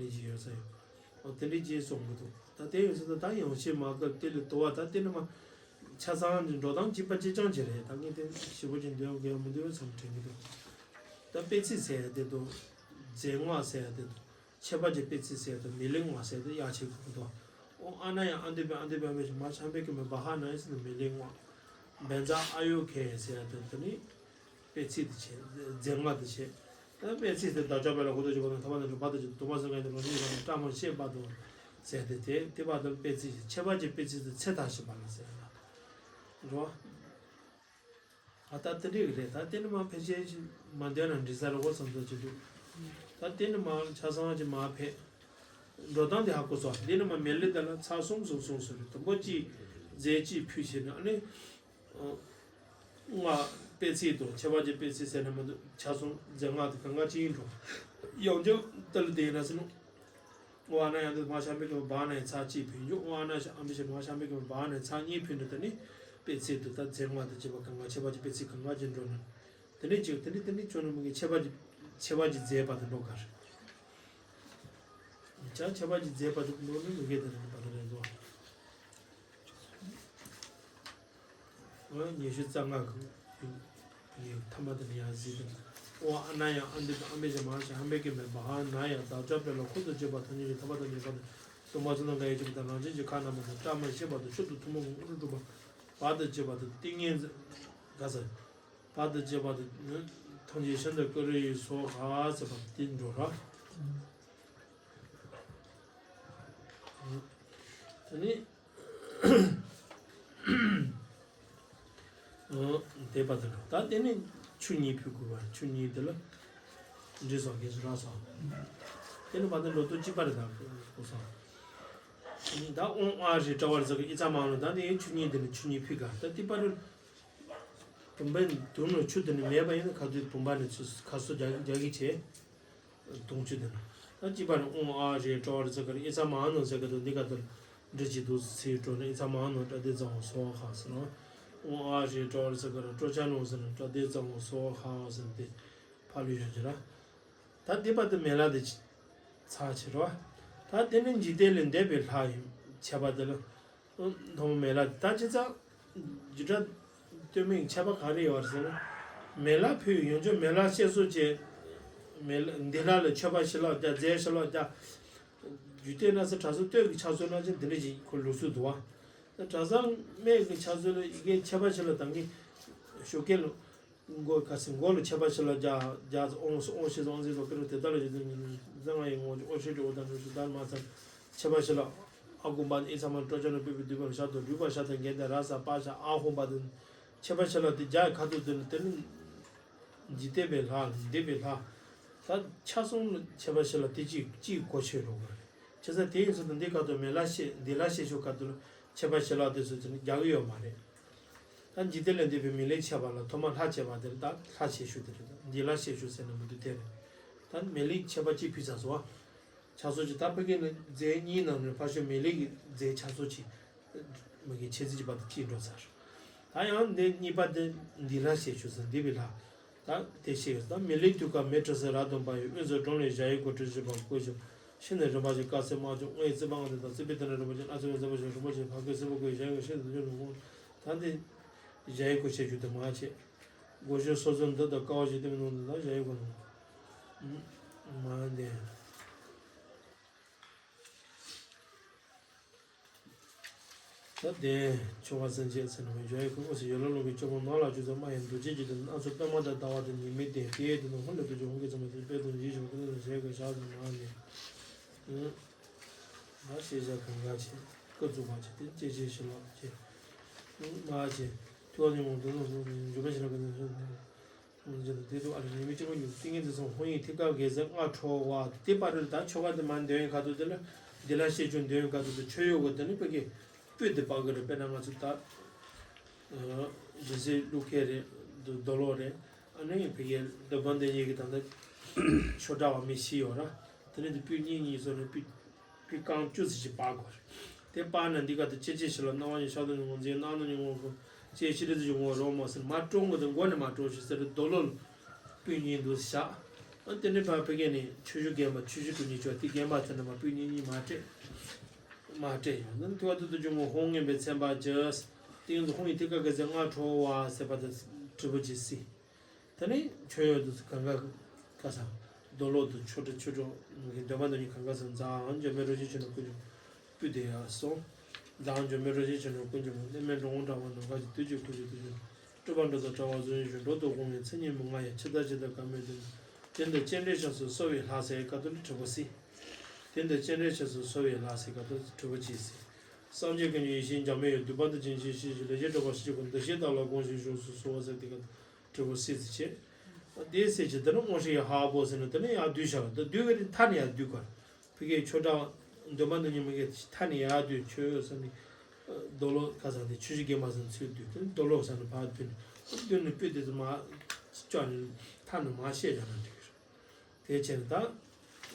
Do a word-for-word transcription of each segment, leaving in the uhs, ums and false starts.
ལས་ཀྱི་ཡོད་ས་ཡོད། འོ་དེ་འདྲའི་རྗེས་སོང་གི་འདུག་ད་དེ་ཡོད་ས་ད་ད་ཡང་ཤེས་མ་སྐབས་དེ་ལས་དུ་བ་ད་དེ་ནི་མ། ཆ་ཚང་གི་འགྲོ་སྟངས་གཅིག་པ་གཅིག་རྐྱང་ཅིག་རེད། ད་ངས་དེ་ཞིབ་པོ་ཅིག་འདོན་དགོས་མི་འདོན་བསམ་དྲན་གྱི་འདུག་ད་སྤེལ་ཚིག་ཟེར་ཡ་དེ་འདུག་རྫས་སྔགས་ཟེར་ཡ་དེ་འདུག་ཁྱད་པར་གྱི་སྤེལ་ཚིག་ཟེར་ཡ་དེ་མེ་ལེགས་སྔགས་ཟེར་ཡ་དེ་ཡག་ཆེ་གི་འདུག་འོ་ཨ་ན་ཡང་ཨ་འདུས་པའི་ཨ་འདུས་པའི་ཨ་མའི་ཞིག་མ་ཆམ་པའི་གི་མེ་བ་ཧ་ན་ཡི་ཟེར་ན་མེ་ལེགས་སྔགས། བན་ཛ་ཨ་ཡོ་ཁེ་ཟེར་ཡ་དེ་འདུག་ནི། སྤེལ་ཚིག་དེ་བྱས། རྫས་སྔགས་དེ་བྱས། ད་སྤེལ་ཚིག་དེ་བདག་ཅག་དཔལ་ལ་ཁོ་ཐག་ཆོད་པ་དང་ཐར་པ་དང་འགྲོ་བ་དང་བཅས་པ་སྡོམ་པ་སེམས་ཁམས་དང་ལོངས་སྤྱོད་ཡོད་པ་དང་བཀྲ་མ་ཤིས་པ་དང་ཟེར་ཏེ་དེ་དེ་བ་དང་སྤེལ་ཚིག་ཁྱད་པར་གྱི་སྤེལ་ཚིག་དེ་ཚེ་ཐར་ཤེས་པ་ལ་ཟེར་ལ། འགྲོ། ཨ་ད་དེ་འདྲ་གི་རེད། ད་དེ་ནི་མ་ཕལ་ཆེར་མ་འདོན་ན་འགྲིག་ས་རེད་གོ་བསམ་ཚོད་ཅིག་འདུག་ད་དེ་ནི་མ་ཆ་ཚང་ཅིག་མ་ཕེབས། འགྲོ་སྟངས་དེ་ཧ་གོ་སོང་། འདི་ནི་མ་མེ་ལེ་དེ་ལ་ཚར་གསུམ་གསུམ་གསུམ་གསུམ་རེད། དང་པོ་གཅིག་རྫས་གཅིག་ཕུལ་བྱས་ནས་ཨ་ནི། སྔགས་སྤེལ་ཚིག་དང་ཁྱད་པར་གྱི་སྤེལ་ཚིག་ཟེར་ན་མི་འདུག་ཆ་གསུམ་རྫས་སྔགས་དེ་གང་ག་ཅི་ཡིན་འགྲོ། ཡང་བསྐྱར་ལྟ་ལ་དེ་ཡིན་ན་ཟེར་ནོ། ཨོ་ཨ་ན་ཡང་དེ་མ་ཤམ་པའི་གི་བ་ན་ཡང་ཚར་གཅིག་ཕུལ་འཇུག་ཨོ་ཨ་ན་ཤ་ཨམ་བི་ཤ་མ་ཤམ་པའི་གི་བ་ན་ཡང་ཚར་གཉིས་ཕུལ་འདུག་དེ་ནི་སྤེལ་ཚིག་དུ་ད་རྫས་སྔགས་དེ་བྱེད་པ་གང་ག་ཁྱད་པར་གྱི་སྤེལ་ཚིག་གང་ག་ཅི་འགྲོ་ན། དེ་ནི་གཅིག་དེ་ནི་དེ་ནི་ཅོ་ནི་མི་གི་ཁྱད་པར་གྱི་ཁྱད་པར་གྱི་རྫས་པ་དེ་འགྲོ་ག་རེད། ཆ་ཁྱད་པར་གྱི་རྫས་པ་དེ་འགྲོ་ནི་མི་གི་དེ་ནི་པ་དེ་རེད་དོ། ཉི་ཤུ་རྩ་ལྔ་གི་ཐ་མ་དེ་ནི་ཡང་གཟིགས་དང་། ཨོ་ཨ་ན་ཡང་ཨ་འདི་དང་ཨ་མེ་ཞེས་མ་ཞེས་ཧམ་པའི་སྐད་མེད་པ་ཧ་ན་ཡང་བདག་ཅག་དཔལ་ལ་འཁོར་དུ་བཅས་པ་ཐམས་ཅད་ཀྱི་ཐར་པ་དང་ནི་བར་དུ་སྡོམ་པ་ཚུལ་དང་འགལ་བའི་སྤྱོད་པ་དང་རང་བཞིན་གྱི་ཁ་ན་མ་དང་བཀྲ་མ་ཤིས་པ་དང་མཆོག་ཏུ་ཐུན་མོང་གི་དངོས་གྲུབ་སྒྲུབ་པ་བར་དུ་བཅས་པ་དང་ཏིང་ངེ་འཛིན་ག་ས་བར་དུ་བཅས་པ་དང་ཐམས་ཅད་ཤིན་ཏུ་བསྐུལ་བའི་སོ་ཧ་ཟེར་བ་དེ་འགྲོ་ར། དེ་ནི། དེ་པ་དེ་ལ་ད་དེ་ནི་ཆུ་གཉིས་ཕུལ་དགོས་པ་ཆུ་གཉིས་དེ་ལ་འདྲི་སོགས་རྒྱས་སུ་རག་སོགས། དེ་ནི་པ་དེ་ལོ་ཏོ་གཅིག་པ་རེད་ད་གོ་སོགས། ད་ཨོང་ཨ་རི་ཏྲ་བར་ཟ་གི་ཨི་ཚ་མ་ལོ་ད་དེ་ཆུ་གཉིས་དེ་ནི་ཆུ་གཉིས་ཕུལ་ག་ད་དེ་པ་རུ། བུམ་པའི་དུམ་ལ་ཆུ་དེ་ནི་མེད་པ་ཡིན་ན་ག་དུས་བུམ་པ་ནི་ཆུ་ཁ་གསོ་རྒྱག་རྒྱག་གི་བྱེད། དུང་ཆུ་དེ་ན། ད་གཅིག་པ་ནི་ཨོང་ཨ་རེ་ཏྲོ་རེ་ཚ་ཀ་རེ་ཨི་ཚ་མ་ནོ་ཟེར་ག་དུ་འདི་ག་དུ་འདྲི་ཅི་དུ་ཚེ་ཏྲོ་ནི་ཨི་ཚ་མ་ནོ་ཏྲ་དེ་ཙང་སོ་ཧ་ཟེར་ནོ། ཨོང་ཨ་རེ་ཏྲོ་རེ་ཚ་ཀ་རེ་ཏྲོ་ཅ་ནོ་ཟེར་ནོ་ཏྲ་དེ་ཙང་སོ་ཧ་ཟེར་ནོ་དེ་ཕ་ལུ་ཡོད་ཅི་ར། ད་འདི་པ་དུ་མེ་ལ་དེ་ཚ་ཆེ་རོ། ད་དེ་ནི་འཇིག་རྟེན་ལས་འདས་པའི་ལྷ་ཡིན་ཁྱད་པར་དེ་ལ། ཐོག་མ་མེ་ལ་ད་ཅི་ཙང་། རྒྱུ་འབྲས་སྟོན་མིན་ཁྱད་པར་ག་རེ་ཡོད་རེད་ཟེར་ན། མེ་ལ་ཕུལ་ཡོང་ཆོག་མེ་ལ་བཤད་སྲོལ་བྱས། མེ་ལ་འདི་ལ་ལ་མཆོད་པ་ཞི་ལོག་རྒྱ་རྫས་ཞི་ལོག་རྒྱ། རྒྱུ་སྟོན་ན་ས་གྲྭ་ཚོ་སྟོད་ཀྱི་ཆ་ཚོ་ན་ཅི་འདི་འདྲ་ཞིག་ཁོ་ལུགས་སྲོལ་འདུག་བ། ད་གྲྭ་ཚང་སྨད་ཀྱི་ཆ་ཚོ་ལ་ཡི་གེ་མཆོད་པ་ཞི་ལོག་དང་གི་ཞོགས་ཀས་ལ། མགོ་ཁ་སི་མགོ་ལ་མཆོད་པ་ཞིག་ལ་རྒྱ་རྒྱ་ཨོང་སི་ཨོང་ཤི་ཨོང་ཟི་ལོ་ཀི་རུ་དེ་ལྟ་ལ་ཞིག་ཏུ་ཟང་ང་ཡི་ངོ་ཨོ་ཤི་ཏི་ཨོ་དང་རུ་ཤི་དར་མ་ཚར་མཆོད་པ་ཞིག་ལ་ཨ་ཀུ་འབའ་ཨི་ཚ་མ་སྤྲོ་ཆ་ནུ་པི་པི་དུ་པ་ཞག་ཏུ་རུ་པ་ཞག་ཏུ་འགན་དེ་ར་ས་པ་ཞག་ཨ་ཧོ་འབའ་དུ་མཆོད་པ་ཞིག་ལ་དེ་རྒྱ་ཁ་ཐུག་དུ་ནི་དེ་ནི་འཇིག་རྟེན་པའི་ལྷ་འདས་པའི་ལྷ་ད་ཆ་གསུམ་ལ་མཆོད་པ་ཞིག་ལ་དེ་གཅིག་གཅིག་གོ་ཆོད་རོགས་རེད། ཆེ་ས་དེ་ཡིན་ཚུལ་དུ་འདི་ཁ་ཐུག་མེ་ལ་ཤེས་འདི་ལ་ཤེས་ཤོག་ཁ་ཐུག་ལ་མཆོད་པ་ཞིག་ལ་དེ་ཚོ་དེ་ནི་རྒྱག་གི་ཡོད་མ་རེད། ད་འཇིག་རྟེན་ལས་འདས་པའི་མེ་ལེན་བྱས་པ་ལ་ཐོག་མར་ལྷ་བྱས་པ་དེར་ད་ལྷ་བྱས་ཞུ་དེ་རེད། འདི་ལ་བྱས་ཞུ་ཟེར་ན་མི་འདུག་དེ་རེད། ད་མེ་ལེན་བྱས་པ་གཅིག་ཕུལ་ཚར་སོང་བ། ཆ་ཚོ་གཅིག་ད་ཕ་གི་ནི་རྫས་གཉིས་ནང་ནས་ཕ་ཤོད་མེ་ལེན་གྱི་རྫས་ཆ་ཚོ་གཅིག་མ་གི་ཆེ་ཚིག་གཅིག་བར་དུ་གཅིག་འགྲོ་ཚར། ད་ཡང་འདི་གཉིས་པ་དེ་འདི་ལ་བྱས་ཞུ་ཟེར་འདི་བི་ལྷ། ད་དེ་ཤེས་ཡོད། ད་མེ་ལེན་དུས་སྐབས་མེ་དྲི་ཟ་ར་དོན་པ་ཡི་དབུས་སུ་སྒྲོམ་ལས་ཞ་ཡི་གོ་དྲི་ཞིག་པ་བཀོད་ཅིང་། ཤིན་ཏུ་རིམ་པ་ཅན་དཀར་སེར་དམར་ཕྱོགས་དངོས་རྩིག་པ་ལྔ་དང་། རྩིག་པའི་སྟེང་ན་རིམ་པ་ཅན་སྣ་ཚོགས་རྩིག་པ་ཅན་རིམ་པ་ཅན་ཕ་གི་སེར་པོ་བཀོད་ཞ་ཡི་གོ་ཤིན་ཏུ་རིམ་པ་ཅན། ད་འདི་ཞ་ཡི་གོ་བྱེད་རྒྱུ་དེ་མ་བྱེད། སྒོ་ཤོད་སོ་སོ་འདི་དང་ཀ་བ་ཞིག་སྟེང་ནང་དུ་ད་ཞ་ཡི་གོ་ནང་མ་འདན། ད་དེ་ཆོ་ག་སེམས་བསྐྱེད་ཟེར་ནས་འཇོག་ཡས་ཁོ་དངོས་སུ་ཡོད་ལ་ལོག་གི་སྐྱོ་པོ་ནང་ལ་བཅུག་ཙམ་སྨྲ་ཡི་འདུ་བྱེད་ཀྱི་དོན་སྣ་ཚོགས་པད་མ་དང་ཟླ་བ་དང་ཉི་མའི་སྟེང་དེའི་དོན་སྔོན་ལ་དུ་བྱུང་གི་ཚང་མ་དེ་དཔལ་དུ་འཇིགས་ཤིང་ཀུན་ཏུ་ཞལ་གྱི་ཞག་ཏུ་མ་ནི། ང་ཤེས་བྱ་གང་ག་ཆེ་ཀུ་ཙུག་པ་ཆེ་དེ་ཅེ་ཅེ་ཤི་ལོ་ཆེ། མ་ཆེ། ཐུ་བ་ཉུང་དུ་ནོ་སོང་འཇུ་མ་ཤི་ལ་ཀུན་ཏུ་ཤི། དེ་དུ་ཨ་རི་ཉི་མའི་སྤྱི་བོ་ཉིད་ཏིང་ངེ་འཛིན་སོང་ཧོ་ཡིན་ཐིག་ཀ་གེ་ཟེར་ལྔ་ཁྲོ་བ་དེ་པར་རིལ་ད་ཆོ་ག་དེ་མ་འདོན་ཡིན་ཁ་ཐུག་དེ་ལ་འདི་ལ་ཤེས་བྱུང་འདོན་ཡིན་ཁ་ཐུག་དེ་ཆོས་ཡོད་གོ་དེ་ནི་ཕ་གི་སྤུས་དེ་པ་གི་རེད། དཔེར་ན་ང་ཚོ་ད་སྦྱིན་སྲེག་བླུགས་མཁན་རེད། རྡོ་སློག་རེད། ཨ་ནི་ཕ་གི་རྡོ་བན་དེ་ཉིད་ཀྱི་ད་ལྟ་ཆོ་འདྲ་བ་མི་ཤི་ཡོད་ར། དེ་ནི་དེ་སྤུས་གཉིས་གཉིས་སོ་ནི་སྤུས། པི་རྐང་བཅུ་ཙམ་ཞིག་སྤར་དགོས་རེད། དེ་སྤར་ན་འདི་ག་དུ་ཅེ་ཅེ་ཤི་ལ་སྣང་བ་ཉིད་ཤར་དུ་ཉི་ངོ་མཛེས་སྣང་ནུ་ཉི་ངོ་ཁོ་ཅེ་ཤི་རི་ཙི་ཞིག་ངོ་རོ་མ་ཟེར་མ་ཀྲོང་གི་དུ་མགོ་ནས་མ་ཀྲོང་ཞིག་ཟེར་རྡོ་ལོ་ལ་སྤུས་གཉིས་འདུག་བཞག་དེ་ནས་ཕར་ཕ་གི་ནས་ཆུ་བཞི་རྒན་པ་ཆུ་བཞི་དྲུག་གཉིས་ཆོག་དེ་རྒན་པ་ཚོ་རྣམས་པ་སྤུན་གཉིས་གཉིས་མ་སྤྲད། མ་སྤྲད་ཡོང་ན་ཐུ་བ་ཏུ་ཏུ་ཇུ་མོ་ཧོང་ངན་པའི་ཚན་པ་ཇི། ཏིང་ཧོང་ཡི་ཐི་ཀ་གི་ཟེར་ང་ཁྲོ་བ་ཟེར་བ་དང་དྲི་བ་ཇི་སྲིད། ད་ནི་ཆོས་ཡོད་དུ་གང་ག་ག་ས། རྡོ་ལོག་ཏུ་ཆོ་འཕྲུལ་ཆོས་གྲོགས་མི་གི་འདོད་པ་འདོད་ཉིད་གང་ག་ས་མཛའ་འཇོ་མེ་རོ་ཞིག་ཆོས་ནོར་ཀུན་འཇོམས་སྤུས་དེ་ཡར་སོང་། མཛའ་འཇོ་མེ་རོ་ཞིག་ཆོས་ནོར་ཀུན་འཇོམས་གནས་མེད་འགྲོ་འོང་འདྲ་བ་ནམ་མཁའ་གྱི་དུས་ཀྱི་ཁུ་ཆུ་དུས་ཀྱི་སྤྲུལ་པ་འགྲོ་དང་བྲལ་བ་བཟུང་ཞིང་འགྲོ་དང་འོང་བའི་མཚན་ཉིད་མི་མངའ་ཡང་ཕྱི་ཟླ་ཕྱི་ཟླ་ག་མེད་དུ་དེ་འདི་སྤྱན་འདྲེན་ཞབས་སུ་གསོལ་བའི་ལྷ་སའི་ཀ་ཏོ་ལི་དྲི་བ་སྲིད། དེ་འདི་སྤྱན་འདྲེན་ཞབས་སུ་གསོལ་བའི་ལྷ་སའི་ཀ་ཏོ་ལི་དྲི་བ་ཅི་སྲིད། སངས་རྒྱས་ཀུན་གྱི་ཡེ་ཤེས་འཇག་མེད་ཡོད། འདུས་པ་འདི་ཅན་ཞིག་ཤེས་ཤིག་ལས་བྱེད་གྲགས་པ་ཞིག་གོ་འདི་ཞེས་བདག་ལ་དགོངས་ཤིག་གཞུང་སུ་གསོལ་བ་ཟེར་དེ་ག་དྲི་བ་སྲིད་ཟེར་བྱས། དེའི་སྲིད་ཀྱི་དེ་ནི་དངོས་ཤིག་ཡ་ཧ་བོ་ཟེར་ན་དེ་ནི་ཡར་བསྡུས་བཞག་དེ་བསྡུས་ག་རེ་མཐའ་ནས་ཡར་བསྡུས་ག་རེ། ཕ་གིའི་ཆོས་གྲགས་འདོན་པ་འདོན་ཉི་མ་གི་མཐའ་ནས་ཡར་བསྡུས་ཆོས་ཟེར་ནི། རྡོ་ལོ་ཁ་ས་དེ་ཆུ་བཞི་རྒན་པ་ཟེར་ཚུལ་བསྡུས་དེ་རྡོ་ལོ་ཟེར་ནི་ཕར་བསྡུས་ནི་བསྡུས་ནི་སྤུས་དེ་ཚོ་མ་ཅོག་ནི་མཐའ་ནས་མ་བཤད་ཀྱང་ན་འགྲིག་གི་རེད། དེ་བྱས་ནས་ད་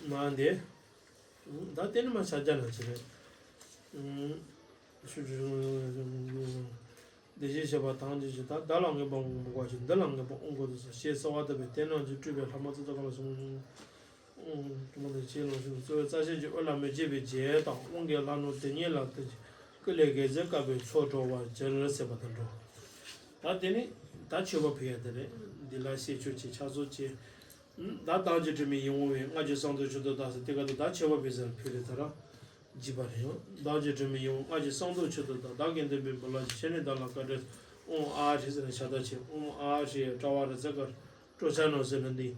མ་འདི་ད་དེ་ནི་མ་ཆ་རྒྱ་ན་ཅི་རེད། ཆུ་བཞི། བདེ་གཤེགས་ཞེས་པ་དང་ཅི་ཞིག་ད་བདག་ལ་མངོན་པར་འོང་དགོས་ཀྱི་འདི་ལ་མངོན་པར་འོང་དགོས་དུ་ཟེར་ཞེས་གསོལ་བ་བཏབ་པས་དེ་རྣམས་ཀྱིས་སྤྲུལ་པའི་ལྷ་མོ་ཙི་ཙི་ག་ལ་སོང་། ཨོང་། དྲི་མ་དང་ཆེས་ལོངས་སྤྱོད་གསོལ་བའི་རྩ་ཤེས་ཀྱི་དབུ་ལ་མི་བརྗེད་པའི་རྗེས་དང་དབང་གི་ལྷ་ནོར་དེ་ཉིད་ལ་བསྟོད་ཅིང་སྐུ་ལས་དགེ་ཚུལ་བཀག་པའི་ཚོགས་སྒྲོལ་བར་གྱུར་ཟེར་བ་དང་འགྲོ། ད་དེ་ནི་ད་མཆོད་པ་ཕུལ་ཡ་དེ་རེད། འདི་ལ་ཤེས་ཆོས་ཀྱི་ཕྱག་སོགས་ཀྱི། ད་བདག་གི་དྲི་མེད་ཡིད་འོང་བའི་སྔགས་ཀྱི་གསང་མདོག་མཆོག་ཏུ་བདག་ཟེར་དེ་ག་དུ་ད་མཆོད་པ་ཕུལ་ཟེར་ཕུལ་རེད་ད་ར། བགྱིས་པ་རེད་ཡང་བདག་གི་དྲི་མེད་ཡིད་འོང་སྔགས་ཀྱི་གསང་མདོག་མཆོག་ཏུ་བདག་བདག་གིས་འདོན་པའི་འབུལ་ལག་ཅིག་ཕྱི་ནས་བདག་ལ་བཀའ་དྲིན། ཨོཾ་ཨཱཿཧྲཱིཿཟེར་ནས་ཤ་སྟག་ཆེ། ཨོཾ་ཨཱཿཧྲཱིཿཀྲྀ་ཝ་རཱ་ཛ་ཀ་ར། ཀྲོ་ཆ་ནོ་ཟེར་ན་འདི།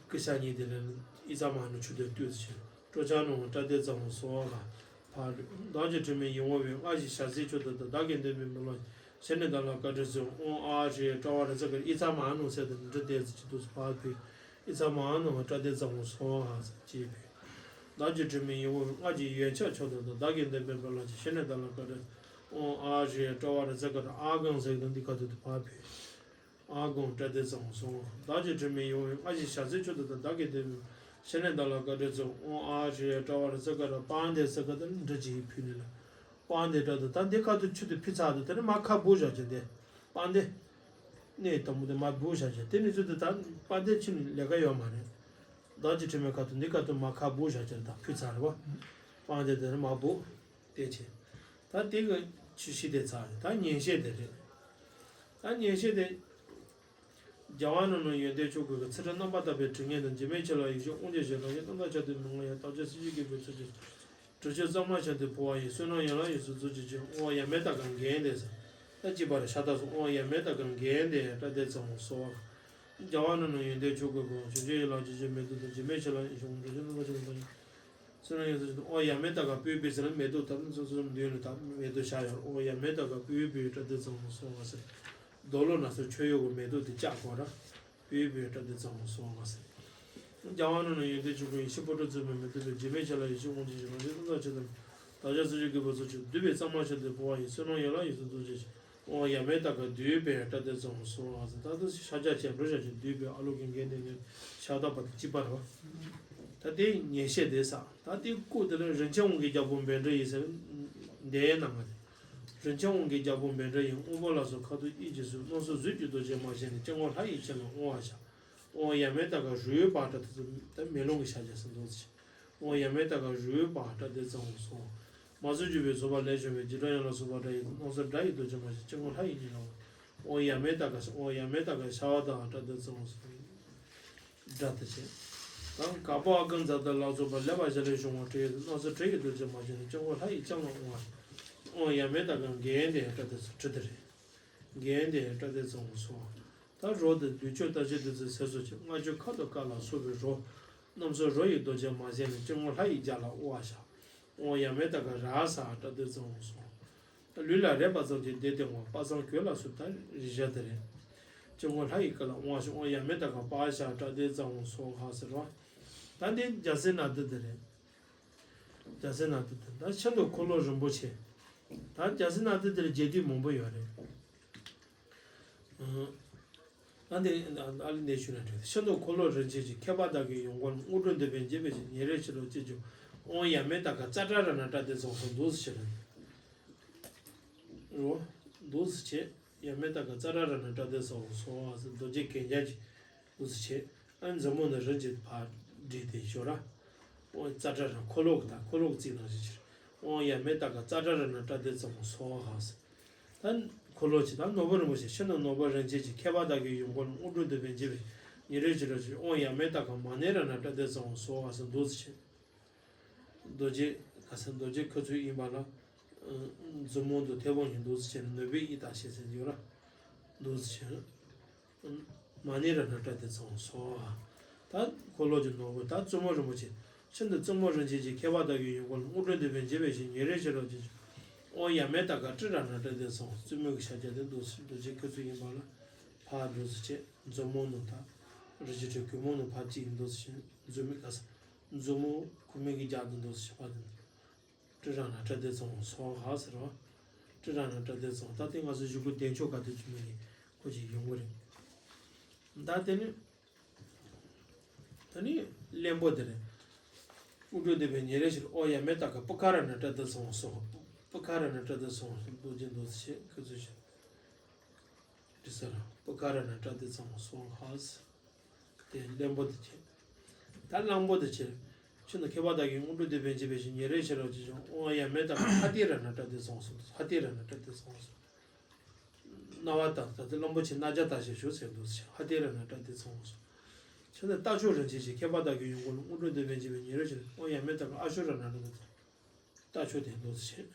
ཀི་ཤ་ཉིད་དེ་ལས་ཨི་ཙ་མ་ནུ་ཆུ་དོན་བཏུས་ཆེ། ཀྲོ་ཆ་ནོ་ཀྲ་ཏེ་ཙམ་སོ་ག་ཕར། བདག་གི་དྲི་མེད་ཡིད་འོང་བའི་སྔགས་ཀྱི་ཞལ་ཟས་མཆོག་ཏུ་བདག་བདག་གིས་འདོན་པའི་འབུལ་ལག་ཕྱི་ནས་བདག་ལ་བཀའ་དྲིན་སྩོལ། ཨོཾ་ཨཱཿཧྲཱིཿཀྲྀ་ཝ་རཱ་ཛ་ཀ་ར། ཨི་ཙ་མ་ནུ་ཟེར་དུ་འདི་འདྲ་དེ་ཚོ་ཅི་འདུག་སུ་ཕར་ཕུལ། ཨི་ཙ་མ་ནུ་ཀྲ་ཏེ་ཙམ་སོ་ག་ཟེར་ཅེས་ཕུལ། བདག་གི་དྲི་མེད་ཡིད་འོང་བའི་སྔགས་ཀྱི་ཡོན་ཆབ་མཆོག་ཏུ་བདག་བདག་གིས་འདོན་པའི་འབུལ་ལག་ཕྱི་ནས་བདག་ལ་བཀའ་དྲིན། ཨོཾ་ཨཱཿཧྲཱིཿཀྲྀ་ཝ་རཱ་ཛ་ཀ་ར། ཨཱཿཧཱུྃ་ཟེར་དུ་འདི་ག་དུ་དུ་ཕར་ཕུལ། ཨཱཿཧཱུྃ་ཀྲྀ་ཏེ་ཙམ་སོ་ག་བདག་གི་དྲི་མེད་ཡིད་འོང་བའི་སྔགས་ཀྱི་ཞལ་ཟས་མཆོག་ཏུ་བདག་བདག་གིས་འདོན་པའི་ཕྱི་ནས་བདག་ལ་བཀའ་དྲིན་སྩོལ། ཨོཾ་ཨཱཿཧྲཱིཿཀྲྀ་ཝ་རཱ་ཛ་ཀ་ར། པཱདྱ་ཟེར་ག་དུ་འདྲ་ཅིག་ཕུལ་ནི་ལ། པཱདྱ་ཀྲྀ་ཏེ་ད་འདི་ག་དུ་ཆུ་དེ་ཕུལ་ཚར་དུ་དེ་ནི་མ་ཁ་སྦུབ་བཞག་ཅིང་དེ། པཱདྱ། གནས་དང་པོ་དེ་མ་སྦུབ་བཞག་ཅིང་དེ་ནི་ཚུལ་དུ་ད་པཱདྱ་ཕྱིན་ནི་ལས་ཀ་ཡོད་མ་རེད། བདག་གི་དྲི་མེད་ག་དུ་འདི་ག་དུ་མ་ཁ་སྦུབ་བཞག་ཅིང་ད་ཕུལ་ཚར་རེད་བ། པཱདྱ་དེ་ནི་མ་སྦུབ། དེ་བྱས། ད་དེ་གི་ཆུ་བཞི་དེ་ཚར་རེད་ད་ཉན་བཤད་དེ་རེད། ད་ཉན་བཤད་དེ། རྒྱལ་བ་རྣམས་ནི་ཡོན་ཏན་མཆོག་གི་ཚུལ་ཁྲིམས་རྣམ་པར་དག་པའི་དྲི་ངད་དང་འཇིགས་མེད་ཆེ་ལ་ཡིད་བཞིན་དབང་ཕྱུག་ཞེས་རང་བཞིན་རྣམ་དག་ཆར་དུ་མི་མངའ་ཡང་བརྟག་དཔྱད་སྲིད་ཞིའི་རྒྱལ་པོའི་ཚུལ་གྱིས་དྲི་ཆབ་གཙང་མ་ཆར་དུ་ཕོ་བ་ཡི་བསོད་ནམས་ཡན་ལག་ཡོངས་སུ་རྫོགས་ཀྱི་ཕྱིར་དབང་ཡབ་མེས་ཏ་ཀ་རྒྱན་ལྡན་ཟེར། ད་གཅིག་པ་རེད་ཤ་སྟག་སོགས་དབང་ཡབ་མེས་ཏ་ཀ་རྒྱན་ལྡན་ཀྲ་ཏེ་ཙམ་སོགས། རྒྱལ་བ་རྣམས་ནི་ཡོན་ཏན་མཆོག་གི་སྒོ་བྱང་ཆུབ་ཡན་ལག་ཅན་གྱི་མེ་ཏོག་དང་འཇིགས་མེད་ཆེ་ལ་ཡིད་བཞིན་དབང་ཕྱུག་ཞེས་རྣམ་དག་ཆར་དུ་མི་མངའ་ཡང་། བསོད་ནམས་ཡོངས་སུ་རྫོགས་ཀྱི་དབང་ཡབ་མེས་ཏ་ཀ་སྤོས་པའི་ཟེར་ན་མེ་ཏོག་ད་ནི་ཚོ་ཚོ་མདུན་ནས་ད་མེ་ཏོག་བཞག་ཡོད་དབང་ཡབ་མེས་ཏ་ཀ་སྤོས་པའི་ཀྲ་ཏེ་ཙམ་སོགས་པ་ཟེར། རྡོ་ལོ་ན་སོགས་མཆོད་གཡོག་གི་མེ་ཏོག་དེ་བཅག་གོ་ར། སྤོས་པའི་ཀྲ་ཏེ་ཙམ་སོགས་པ་ཟེར། རྒྱལ་བ་རྣམས་ནི་ཡོན་ཏན་མཆོག་གི་ཡེ་ཤེས་སྤོས་སྤྲིན་བཙུན་མའི་མེ་ཏོག་སྟེ་འཇིགས་མེད་ཆེ་ལ་ཡིད་བཞིན་དབང་ཕྱུག་ཞེས་རང་བཞིན་རྣམ་དག་ཆར་དུ་མི་མངའ་ཡང་བརྟག་དཔྱད་སྲིད་ཞིའི་རྒྱལ་པོའི་ཚུལ་གྱིས་བསྡུས་པའི་གཙང་མ་ཆར་དུ་ཕོ་བ་ཡི་བསོད་ནམས་ཡན་ལག་ཡོངས་སུ་རྫོགས་ཀྱི་ཕྱིར། དབང་ཡབ་མེས་ཏ་ཀ་བསྡུས་པའི་ཀྲ་ཏེ་ཙམ་སོགས་ལ་ཟེར། ད་ལྟ་ཤཱཀྱ་བྱམས་པ་ཞབས་ཀྱིས་བསྡུས་པའི་ཨ་ལོ་གན་རྒྱན་དེ་ནི་ཤ་སྟག་པ་དང་གཅིག་པ་རེད་བ། ད་དེ་ཉན་བཤད་དེ་ས། ད་དེ་སྐུ་དེ་ལ་རིན་ཆེན་དབང་གི་རྒྱལ་པོ་བཻ་ཌཱ་ཡི་ཟེར། འདས་ཡན་ནང་ང་དེ། རིན་ཆེན་དབང་གི་རྒྱལ་པོ་བཻ་ཌཱ་ཡི་དབང་པོ་ལ་སོགས་ཁ་དོག་དབྱིབས་ཀྱི་གཟུགས་སྣང་སྲིད་གཟུགས་ཀྱི་རྡོ་རྗེ་མ་ཞེས་ནས་སྤྱི་དངོས་ལྷ་ཡི་ཕྱིར་ལ་དབང་བ་བྱ། དབང་ཡབ་མེས་ཏ་ཀ་རུས་པ་ཀྲ་ཏེ་ཙམ་ད་མེ་ལོང་གི་ཤ་རྒྱགས་སུ་འདུག་ཟེར། དབང་ཡབ་མེས་ཏ་ཀ་རུས་པ་ཀྲ་ཏེ་ཙམ་སོགས། མ་བཅོས་བརྗོད་པས་བཟོད་པ་ལེགས་བྱུང་བའི་འཇིགས་སྐྲག་ཡན་ལག་སོགས་པ་སྒྲ་ཡི་སྣང་སྲིད་སྒྲ་ཡི་རྡོ་རྗེ་མ་ཞེས་སྤྱི་དངོས་ལྷ་ཡི་ཉིད་ལ་དབང་། དབང་ཡབ་མེས་ཏ་ཀ་ཟེར། དབང་ཡབ་མེས་ཏ་ཀ་ཤ་བ་དང་ཀྲ་ཏེ་ཙམ་སོགས། སྒྲ་དེ་བྱས། དང་དཀར་པོ་ཨ་ཀཾ་ཛ་ཏ་ལ་སོགས་པ་ལེགས་པར་བཞག་ལས་བྱུང་བ་དྲི་ཡི་སྣང་སྲིད་དྲི་ཡི་རྡོ་རྗེ་མ་ཞེས་ནས་སྤྱི་དངོས་ལྷ་ཡི་ལྕམ་ལ་དབང་བ། དབང་ཡབ་མེས་ཏ་ཀ་རྒྱན་ལྡན་ཀྲ་ཏེ་ཙམ་དྲི་དེ་རེད། རྒྱན་ལྡན་ཀྲ་ཏེ་ཙམ་སོགས། ད་རོ་དེ་བདུད་ཆོས་རྟ་མཆོག་བདུད་རྩི་ཟས་སོགས་ཀྱི་མངར་ཆུ་ཁ་དོག་དཀར་ལ་སོགས་པའི་རོ། རྣམ་གསུམ་རོ་ཡི་རྡོ་རྗེ་མ་ཞེས་ནས་སྤྱི་དངོས་ལྷ་ཡི་རྒྱན་ལ་དབང་བ་བྱ། དབང་ཡབ་མེས་ཏ་ཀ་ར་ས་ཀྲ་ཏེ་ཙམ་སོགས། ད་ལུས་ལ་རེག་པ་ཙམ་གྱིས་བདེ་སྟེ་དབང་པ་སངས་གོས་ལ་སོགས་ད་རེག་བྱ་དེ་རེད། སྤྱི་དངོས་ལྷ་ཡི་སྐུ་ལ་དབང་བ་བྱ། དབང་ཡབ་མེས་ཏ་ཀ་པ་ཤ་ཀྲ་ཏེ་ཙམ་སོགས་ཧ་ཟེར་བ། ད་འདི་རྒྱལ་སྲས་ནཱ་དི་དེ་རེད། རྒྱལ་སྲས་ནཱ་དི་དེ་ད་ཤིན་ཏུ་འཁོར་ལོ་རིན་པོ་ཆེ། ད་རྒྱལ་སྲས་ནཱ་དི་དེར་རྒྱས་བསྡུས་མང་པོ་ཡོད་རེད། ཨ་འདི་ཨ་ལི་འདི་ཞུ་ན་འགྲིག་ཤིན་ཏུ་འཁོར་ལོ་རིན་ཆེན་གྱི་ཁྱད་པར་དག་གི་ཡོན་སྒོ་རྣམས་དངོས་གྲུབ་འདོད་པས་འགྱེད་པའི་ཕྱིར་ཉེ་རེག་ཕྱི་ལོ་ཅེས་བརྗོད། དབང་ཡབ་མེས་ཏ་ཀ་ཙ་ཏྲ་ར་ཎ་ཀྲ་ཏེ་ཙམ་སོགས་འདུག་སེ་བྱེད་རོ། འདུག་སེ་བྱེད། ཡབ་མེས་ཏ་ཀ་ཙ་ཏྲ་ར་ཎ་ཀྲ་ཏེ་ཙམ་སོགས་རྡོ་རྗེ་གན་རྐྱང་གི་འདུག་སེ་བྱེད། ཨ་མཛུབ་མོ་ནི་རི་འཇིགས་ཕར་བསྒྲིགས་ཏེ་ཞོར་ར། འོ་ཙ་ཏྲ་ར་འཁོར་ལོ་གི་ད་འཁོར་ལོ་གི་རྩིས་ནང་བཞིན་ཕྱིར། ཨོཾ་ཡ་མེ་ཏ་ཀ་ཙ་ཏྲ་ར་ཎ་ཏྲ་ཏེ་ཙ་ཧོ་སྭཱ་ཧཱ་ཟེར། ད་འཁོར་ལོ་ཅི་ད་ནོར་བུ་རིན་པོ་ཆེ་ཕྱི་ནང་ནོར་བུ་རིན་ཆེན་གྱི་ཁྱད་པར་དག་གི་ཡོན་ཀོང་ལ་དངོས་གྲུབ་འདོད་པས་འཇིགས་པའི་ཉེ་རེ་ཞི་རོ་ཅི། ཨོཾ་ཡ་མེ་ཏ་ཀ་མ་ཎི་ར་ཎ་ཏྲ་ཏེ་ཙ་ཧོ་སྭཱ་ཧཱ་ཟེར་འདུག་ཟེར། རྡོ་རྗེ་ག་ས་རྡོ་རྗེ་ཁུ་ཚུར་ཡིན་པ་ལ། མཛུབ་མོ་དུ་མཐེ་བོང་གཉིས་འདུག་ཟེར་ནོར་བུའི་ཡི་དྭགས་ཞེས་ཟེར་ཡོད་ར། འདུག་ཟེར། མ་ཎི་ར་ཎ་ཏྲ་ཏེ་ཙ་ཧོ་སྭཱ་ཧཱ། ད་འཁོར་ལོ་གྱི་ནོར་བུ་ད་བཙུན་མོ་རིན་པོ་ཆེ། ཤིན་ཏུ་བཙུན་མོ་རིན་ཆེན་གྱི་ཁྱད་པར་དག་གི་ཡོན་ཀོང་ལ་དངོས་གྲུབ་འདོད་པས་འཇིགས་པའི་ཞི་ཉེ་རེ་ཞི་རོ་ཅི། ཨོཾ་ཡ་མེ་ཏ་ཀ་ཏྲི་ར་ཎ་ཏྲ་ཏེ་ཙ་ཧོ། བཙུན་མོ་གི་ཕྱག་རྒྱ་དེ་འདུག་ཟེར། རྡོ་རྗེ་ཁུ་ཚུར་ཡིན་པ་ལ་ཕར་འདུག་ཟེར་བྱས། མཛུབ་མོ་ནང་ད་རི་ཇི་ཁྲི་གུས་མོ་ནང་ཕར་གཅིག་འདུག་ཟེར། མཛུབ་མོ་ག་ས་མཛུབ་མོ་ཁུ་མོ་གི་རྒྱབ་ཏུ་འདུག་ཟེར་བ་དེ། ཏྲི་ར་ཎ་ཏྲ་ཏེ་ཙ་ཧོ་སྭཱ་ཧཱ་ཟེར་བ། ཏྲི་ར་ཎ་ཏྲ་ཏེ་ཙ་ཧོ། ད་དེ་ང་ཚོ་གཞུག་གུ་བདེ་མཆོག་ག་དུས་ཚོད་མི་ལས་ཁོ་ཅིག་ཡོང་གི་རེད། ད་དེ་ནི། ད་ནི་གླེན་པོ་དེ་རེད། དངོས་གྲུབ་འདོད་པས་ཉེ་རེ་ཞི་རོ། ཨོཾ་ཡ་མེ་ཏ་ཀ་པུ་ཀ་ར་ཎ་ཏྲ་ཏེ་ཙ་ཧོ་སྭཱ་ཧཱ། པུ་ཀ་ར་ཎ་ཏྲ་ཏེ་ཙ་ཧོ་སྭཱ་ཧཱ། རྡོ་རྗེ་འདུག་ཟེར་ཁུ་ཚུར་ཞི། ཏྲི་ས་ར་པུ་ཀ་ར་ཎ་ཏྲ་ཏེ་ཙ་ཧོ་སྭཱ་ཧཱ་ཟེར། དེ་གླེན་པོ་དེ་བྱས། ད་གླང་པོ་དེ་བྱས། ཆོས་ནི་ཁྱད་པར་དག་གི་དངོས་གྲུབ་འདོད་པས་འཇིགས་པའི་ཞི་ཉེ་རེ་ཞི་རོ་ཅི་བྱུང་། ཨོཾ་ཡ་མེ་ཏ་ཀ་ཧ་ཏི་ར་ཎ་ཏྲ་ཏེ་ཙ་ཧོ་སྭཱ་ཧཱ། ཧ་ཏི་ར་ཎ་ཏྲ་ཏེ་ཙ་ཧོ་སྭཱ་ཧཱ། རྣ་བ་དང་ད་ལྟ་གླང་པོ་ཆེ་རྣ་རྒྱ་དག་ཞེས་ཞུ་ཟེར་འདུག་ཟེར། ཧ་ཏི་ར་ཎ་ཏྲ་ཏེ་ཙ་ཧོ་སྭཱ་ཧཱ། ཆོས་ནི་རྟ་མཆོག་རིན་ཆེན་གྱི་ཁྱད་པར་དག་གི་ཡོན་ཀོང་ལ་དངོས་གྲུབ་འདོད་པས་འཇིགས་པའི་ཉེ་རེ་ཞི་རོ། ཨོཾ་ཡ་མེ་ཏ་ཀ་ཨ་ཤུ་ར་ཎ་ཏྲ་ཏེ་ཙ། རྟ་མཆོག་དེ་འདུག་ཟེར།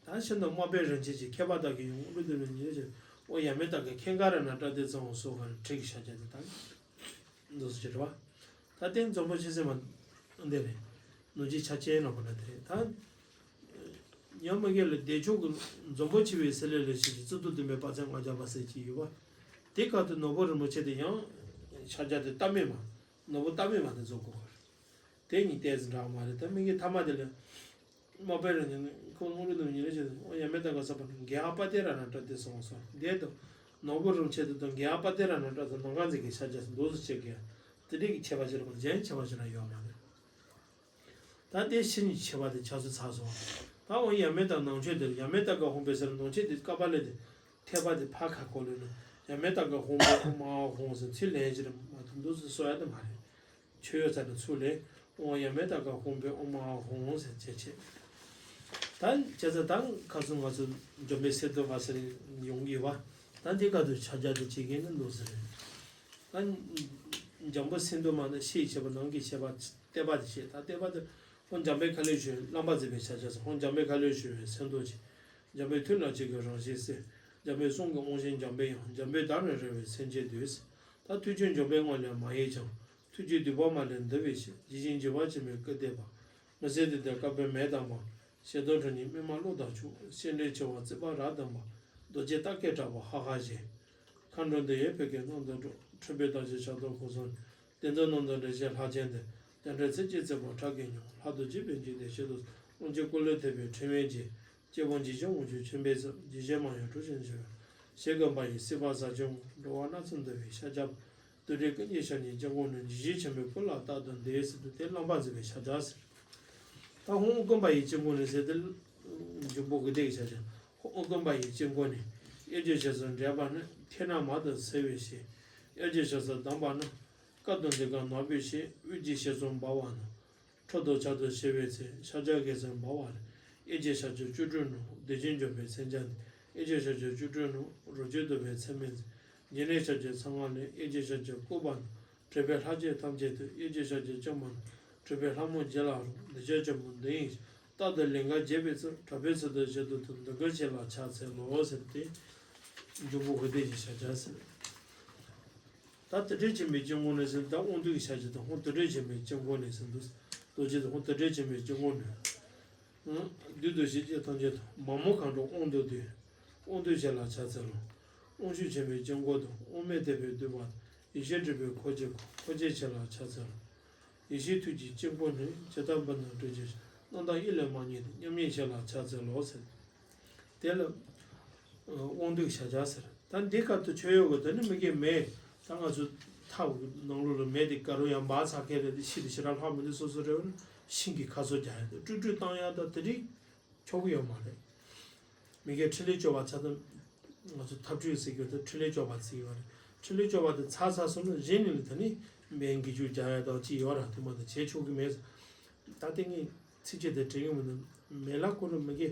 ད་ཤིན་ཏུ་དམར་པོའི་རིན་ཆེན་གྱི་ཁྱད་པར་དག་གི་ཡོན་ཀོང་ལ་དངོས་གྲུབ་འདོད་པས་ཉེ་རེ་ཞི། ཨོཾ་ཡ་མེ་ཏ་ཀ་ཁེངྒ་ར་ཎ་ཏྲ་ཏེ་ཙ་ཧོ་སྭཱ་ཧཱ་ཁ་ནི་ཁྲིག་གི་ཕྱག་རྒྱ་དེ་དང་། འདུག་སེ་བྱེད་རེད་བ། ད་དེ་འཛམ་བུ་ཆེ་སེམས་མ་འདི་རེད། ནུ་ཅི་ཆ་ཅན་ལ་གོ་ན་དེ་རེད་ད། ཡང་མ་གེ་ལ་བདེ་མཆོག་གི་འཛམ་བུ་ཆེ་བའི་སྲིད་ལས་ལས་ཞེས་ཀྱི་རྩི་ཏོ་བདུན་པའི་དཔལ་ཚད་ལྔ་བརྒྱ་པ་ཟེར་གྱི་ཡོད་བ། དེ་ཁ་དུ་ནོར་བུ་རིན་པོ་ཆེ་དེ་ཡང་། ཕྱག་རྒྱ་དེ་རྟ་མེད་མ། ནོར་བུ་རྟ་མེད་མ་དེ་རྫོགས་དགོས་གི་རེད། དེ་གཉིས་ཏོག་ཙམ་འདྲ་མ་རེད་ད་མི་གི་ཐ་མ་དེ་ལ། དམར་པོའི་རང་བཞིན་ཁོང་དངོས་གྲུབ་འདོད་པས་ཉེ་རེ་ཞི་རོ། ཨོཾ་ཡ་མེ་ཏ་ཀ་ས་པ་ནི་གེ་ཧ་པ་ཏེ་ར་ཎ་ཏྲ་ཏེ་ཙ་ཧོ་སྭཱ་ཧཱ། དེ་དང་ནོར་བུ་རིན་ཆེན་དེ་དང་གེ་ཧ་པ་ཏེ་ར་ཎ་ཏྲ་ཏེ་ཙ་ནམ་མཁའ་མཛོད་ཀྱི་ཕྱག་རྒྱ་ཟེར་འདུག་སེ་བྱེད་ཀྱི། དེ་འདྲའི་གི་ཁྱད་པར་ཅི་རེད་པ་གཞན་ཁྱད་པར་ཅི་རང་ཡོད་མ་རེད། ད་དེ་ཕྱི་ནས་ཁྱད་པར་དེ་ཆགས་ཚུལ་ཚར་སོང་། ད་འོ་ཡ་མེ་ཏ་ནང་མཆོད་དེར་ཡ་མེ་ཏ་ཀ་ཧཱུྃ་ཕཊ་ཟེར་ནང་མཆོད་དེ་ཀ་པཱ་ལ་དེ་ཐེག་པ་དེ་ཕར་ཁ་ཁོ་ལོས་ན་ཡ་མེ་ཏ་ཀ་ཧཱུྃ་ཕཊ་ཨོཾ་ཨཱཿཧཱུྃ་ཟེར་ཚུར་ལེན་ཞིག་རེད་མ་གཏོགས་འདུག་སེ་གསོལ་ཡ་དེ་མ་རེད། མཆོད་ཡོད་ཚར་ནས་ཚུར་ལེན། ཨོཾ་ཡ་མེ་ཏ་ཀ་ཧཱུྃ་ཕཊ་ཨོཾ་ཨཱཿཧཱུྃ་ཟེར་བྱས་བྱས། ད་བྱས་ཙང་ད་ཁ་སང་ང་ཚོ་འཇམ་དཔལ་སེ་འདོམ་མ་ཟེར་ཡོང་གི་ཡོད་པ། ད་འདི་ག་དུས་ཕྱག་རྒྱ་དེ་བྱེད་མཁན་ནི་འདུག་ཟེར། ད་འཇམ་དཔལ་སེ་འདོམ་མ་ནི་ཕྱིའི་བྱེད་པ་ནང་གི་བྱེད་པ་བལྟས་པ་དེ་བྱེད་ད་བལྟས་པ་དེ་ཧོ་འཇམ་དཔལ་ཁ་ལས་ཞུ་བའི་བླ་མ་མཛད་པའི་ཕྱག་རྒྱ་ཟེར། ཧོ་འཇམ་དཔལ་ཁ་ལས་ཞུ་བའི་སེ་འདོམ་བྱེད། འཇམ་དཔལ་ཐུགས་རྣམས་ཆོས་ཀྱི་རང་བཞིན་གསལ། འཇམ་དཔལ་གསུང་གི་དབང་ཞིང་འཇམ་པའི་དབྱངས། འཇམ་དཔལ་བདག་ནི་རེ་བའི་སེམས་ཅན་འདུལ། ད་ཐུགས་ཀྱི་འཇམ་དཔལ་དངོས་ལས་མ་ཡལ་ཀྱང་། ཐུགས་རྒྱུད་སྡུད་པ་མ་ལུས་འདུལ་བའི་ཕྱིར། ཇི་བཞིན་འཇུག་པ་ཆེན་པོའི་སྐུ་བལྟས་པ། མི་ཟད་དུས་དང་བསྐལ་པའི་མེ་དང་འབར། ཞལ་དུ་ཁྲོ་གཉེར་པདྨ་གློག་དང་འཁྱུག་བཤད་འཕྲིན་ཆེ་བ་བརྩེགས་པ་རབ་དང་འབར། རྡོ་རྗེ་རྟ་སྐད་བསྒྲགས་པ་ཧ་ཧ་ཞེས། མཁའ་འགྲོ་འདི་ཡིས་བོད་ཀྱི་གནམ་དུ་སྒྲོག་འཕྲིན་པའི་དར་ཞིང་ཞབས་ཏོག་གོ་ཚོར། བདེན་དོན་ནང་དུ་འགྲེལ་བྱེད་ལྷ་ཆེན་འདི། རྒྱ་འགྲོལ་ཚིག་གཅིག་བརྩེགས་པ་ཁྲག་གིས་མྱོས། ལྷ་དང་བཅས་པའི་འཇིག་རྟེན་ཞི་དུལ། དབང་ཕྱུག་ཀུན་ལས་ཐེག་པའི་ཕྲིན་ལས་རྒྱས། སྐྱེ་བོ་འཇིགས་བྱེད་དབང་ཕྱུག་ཆེན་པོའི་ཚབ། འཇིགས་བྱེད་མ་ཡིན་གྲུ་ཆེན་ཞི་བའི། ཞེས་དགོངས་པ་ཡི་སྲིད་པ་ཟག་བཅས་དབང་། འགྲོ་བ་སྣ་ཚོགས་འདུལ་བའི་ཤཱཀྱ། རྡུལ་བྲལ་ཀུན་གྱི་ཞལ་ནི་སྐྱབས་མགོན་ནོ། འཇིགས་བྱེད་ཆེན་པོའི་སྐུ་ལ་རྟག་ཏུ་འདུད་ཟེར་དུས་དེ་རྣམ་པར་འཛིན་པའི་ཕྱག་རྒྱ་ཟེར། ད་ཧཱུྃ་དགོངས་པ་ཡི་སྐྱབས་མགོན་ནོ་ཟེར་དེ་འཇུག་པོ་གི་སྡེ་གི་ཕྱག་རྒྱ། ཧཱུྃ་དགོངས་པ་ཡི་སྐྱབས་མགོན་ནི། གཡོ་སྒྱུ་ཞེ་ཚོགས་བསྒྲལ་བ་ནི། ཐོད་རྣམས་མར་དུ་སེལ་བའི་ཕྱིར། གཡོ་སྒྱུ་ཞེ་ཚོགས་སྡོམ་པ་ནི། དཀའ་ཐུབ་འདི་ཀ་ནོར་བུའི་ཕྱིར། དབུགས་ཀྱི་ཞེ་ཚོགས་འབར་བ་ནི། འཕྲོ་དང་ཆར་དང་ཞི་བའི་ཚེ། ཤཱཀྱ་དགེ་ཚུལ་འབར་བ་ལས། གཡོ་སྒྱུ་ཤཱཀྱ་བཅུ་དྲུག་ནི། བདེ་སྐྱིད་འབྱུང་བའི་མཚོན་ཆ་འདི། གཡོ་སྒྱུ་ཤཱཀྱ་བཅུ་དྲུག་ནི། རོ་བཅུད་འདུ་བའི་ཚད་མེད་འཛིན། སྦྱིན་ནི་ཤཱཀྱ་ཚེ་དབང་ལས། གཡོ་སྒྱུ་ཤཱཀྱ་སྐུད་པ་ནི། གྲུབ་པའི་ལྷ་ཆེན་ཐམས་ཅད་དུ། གཡོ་སྒྱུ་ཤཱཀྱ་བཅོམ་པ་ནི། གྲུབ་པའི་ལྷ་མོ་བརྒྱ་ལ་རོལ། འདི་ཕྱིར་འཇམ་པོ་འདི་ཡི་ཕྱིར། རྟག་ཏུ་ལིང་ག་རྒྱས་པའི་ཚུལ། དྲག་པོའི་ཚུལ་དུ་ཞི་དུལ་དུ། འདི་ཀུན་ཆོས་ལ་ཕྱག་འཚལ་ལོ་ཟེར་ཏེ། འཇུག་པོ་གི་སྡེ་ཞེས་བྱ་བྱ་ཟེར། ད་དུར་ཁྲོད་ཆེན་པོའི་སྐྱབས་མགོན་ནི་ཟེར། ད་དབང་སྡུད་ཀྱི་ཕྱག་རྒྱ་དང་ཧཱུྃ་དུར་ཁྲོད་ཆེན་པོའི་སྐྱབས་མགོན་ནི་ཟེར་འདུག་རྡོ་རྗེ་དང་ཧཱུྃ་དུར་ཁྲོད་ཆེན་པོའི་སྐྱབས་མགོན་ནི། བདུད་དང་གཤེད་ཅན་ཐམས་ཅད་དང་། མ་མོ་མཁའ་འགྲོ་དབང་སྡུད་དེ། དབང་སྡུད་ཕྱག་ལ་ཕྱག་འཚལ་ལོ། དབང་ཕྱུག་ཆེན་པོའི་སྐྱབས་མགོན་དང་། དབང་མེད་ཐེག་པའི་སྡུད་པ་དང་། ཡེ་ཤེས་སྤྲུལ་པའི་འཁོར་བཅས་ཀུན། འཁོར་བཅས་ཕྱག་ལ་ཕྱག་འཚལ་ལོ། ཡེ་ཤེས་ཐུགས་ཀྱི་དཀྱིལ་འཁོར་ནི། ཇི་ལྟར་འབུར་ནག་སྤྲིན་ཆེན་ཞིང་། རྣམ་དག་ཡིད་ལས་མ་ཉམས་ཏེ། མཉམ་ཉིད་ཕྱག་ལ་ཕྱག་འཚལ་ལོ་ཟེར། དེ་ལ་དབང་སྡུད་ཕྱག་རྒྱ་ཟེར། ད་འདི་སྐབས་དུ་མཆོད་ཡོད་གི་དེ་ནི་མི་དགེ་མེད། ད་ང་ཚོ་ཐབ་ནང་ལོགས་ལ་མེ་དེ་དགའ་རུ་ཡང་འབར་ཚར་མཁན་རེད་དེ་ཤི་དེ་ཞེ་དྲག་ལྷག་མི་འདུག་སོ་སོ་རེ་བ་ནི་ཤིང་གི་ཁ་སོ་རྒྱག་ཡ་དེ་སྤྲུལ་སྤྲུལ་བཏང་ཡ་ད་དེ་རིགས་ཆོག་གི་ཡོད་མ་རེད། མི་དགེ་ཕྲིན་ལས་བཅོ་བ་ཚ་དང་ང་ཚོ་ཐབས་སྤྲུལ་ཟེར་གི་དེ་ཕྲིན་ལས་བཅོ་བ་ཟེར་གི་ཡོད་རེད། ཁྲི་ལོའི་སྐྱོབ་པ་དེ་ཚར་ཚར་སོང་ན་གཞི་ནས་ལ་ད་ནི་འབེན་གྱི་རྒྱུ་རྒྱག་ཡ་དང་ཅི་ཡོད་ར་དེ་མ་ད་བྱེད་ཆོག་གི་མེད། ད་ལྟ་ངས་ཚིག་བཅད་དེ་དྲན་གི་མི་འདུག་མེ་ལྷ་ཁོ་རང་མི་གི་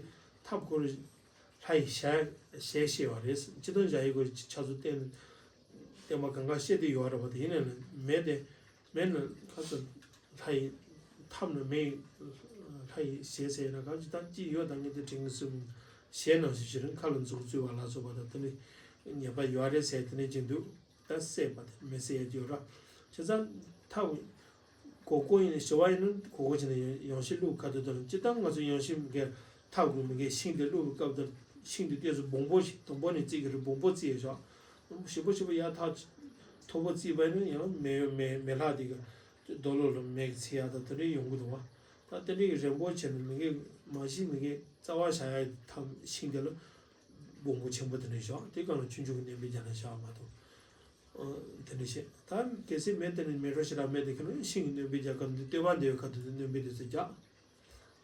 ཐབས་ཁོ་རང་ལྷ་ཡི་ཞལ་ཞལ་ཤེས་པ་རེད། སྤྱི་དོན་བཞག་ཡི་གོ་ཆ་ཚུལ་བསྟན་བསྟན་པ་གང་ག་བཤད་དེ་ཡོད་ར་བ་དེ་ཡིན་ནའི་མེ་དེ་མེ་ནི་ཁ་ཚ་ལྷ་ཡི་ཐབས་ནི་མེ་ལྷ་ཡི་ཞལ་ཟེར་ན་གང་ཅི་ད་ཅི་ཡོད་ད་ངས་དེ་དྲན་གི་སུ་ཞལ་ནང་བཞིན་ཞིག་རིང་ཁ་ལ་འཛུགས་བཙུགས་པ་ལ་སོགས་པ་དང་དེ་ནི་ཉེས་པ་ཡོད་རེད་ཟེར་དེ་ནས་ཅི་འདུག་ད་བསད་པ་དེ་མི་བསད་ཡ་ཡོད་ར། བྱས་ཙང་ཐབས་གོ་གོ་ཡིན་ཞི་བ་ཡིན་ན་གོ་གོ་བྱས་ནས་ཡང་ཡང་ཤི་བླུག་ཁ་ཐུག་དང་ཅི་ལྟར་ང་ཚོ་ཡང་ཤི་གི་ཐབས་དགོས་མི་གའི་ཤིང་དེ་བླུག་པའི་སྐབས་དེར་ཤིང་དེ་ཏོག་ཙམ་སྦོམ་པོ་ཞིག་དང་པོ་ནས་བརྩིགས་ཀྱི་རེད། སྦོམ་པོ་བརྩིགས་ཡོད་ཤག་ཞིབ་པོ་ཞིབ་པོ་ཡར་ཐག་མཐོ་པོ་བརྩིགས་པ་ཡིན་ན་ཡང་མེ་ཡོད་མེ་མེ་ལྷ་དེ་གི་རྡོ་ལོ་ལ་མེ་གི་ཚིག་ཡ་དང་དེ་འདྲའི་ཡོང་གི་འདུག་བ། ད་དེ་འདྲའི་རན་པོ་བྱས་ནས་མི་གའི་མ་གཞི་མི་གའི་རྩ་བ་བཞག་ཡ་ཐབས་ཤིང་དེ་ལ་སྦོམ་པོ་ཆེན་པོ་དེ་འདྲ་བཞག་དེ་གང་ལ་ཆུང་ཆུང་གི་གནོན་པའི་རྒྱ་ལ་བཞག་མ་གཏོགས། དེ་འདྲ་བྱས་ད་གལ་སྲིད་མེ་དེ་ནི་མེ་རོ་ཞེ་དྲག་མེད་དེ་ཁྱོད་ནི་ཤིང་གི་གནོན་པའི་རྒྱ་གར་འདི་བསྟོད་པ་འདི་བའི་ཁ་ཐུག་ཏུ་གནོན་པའི་དུས་སུ་རྒྱག་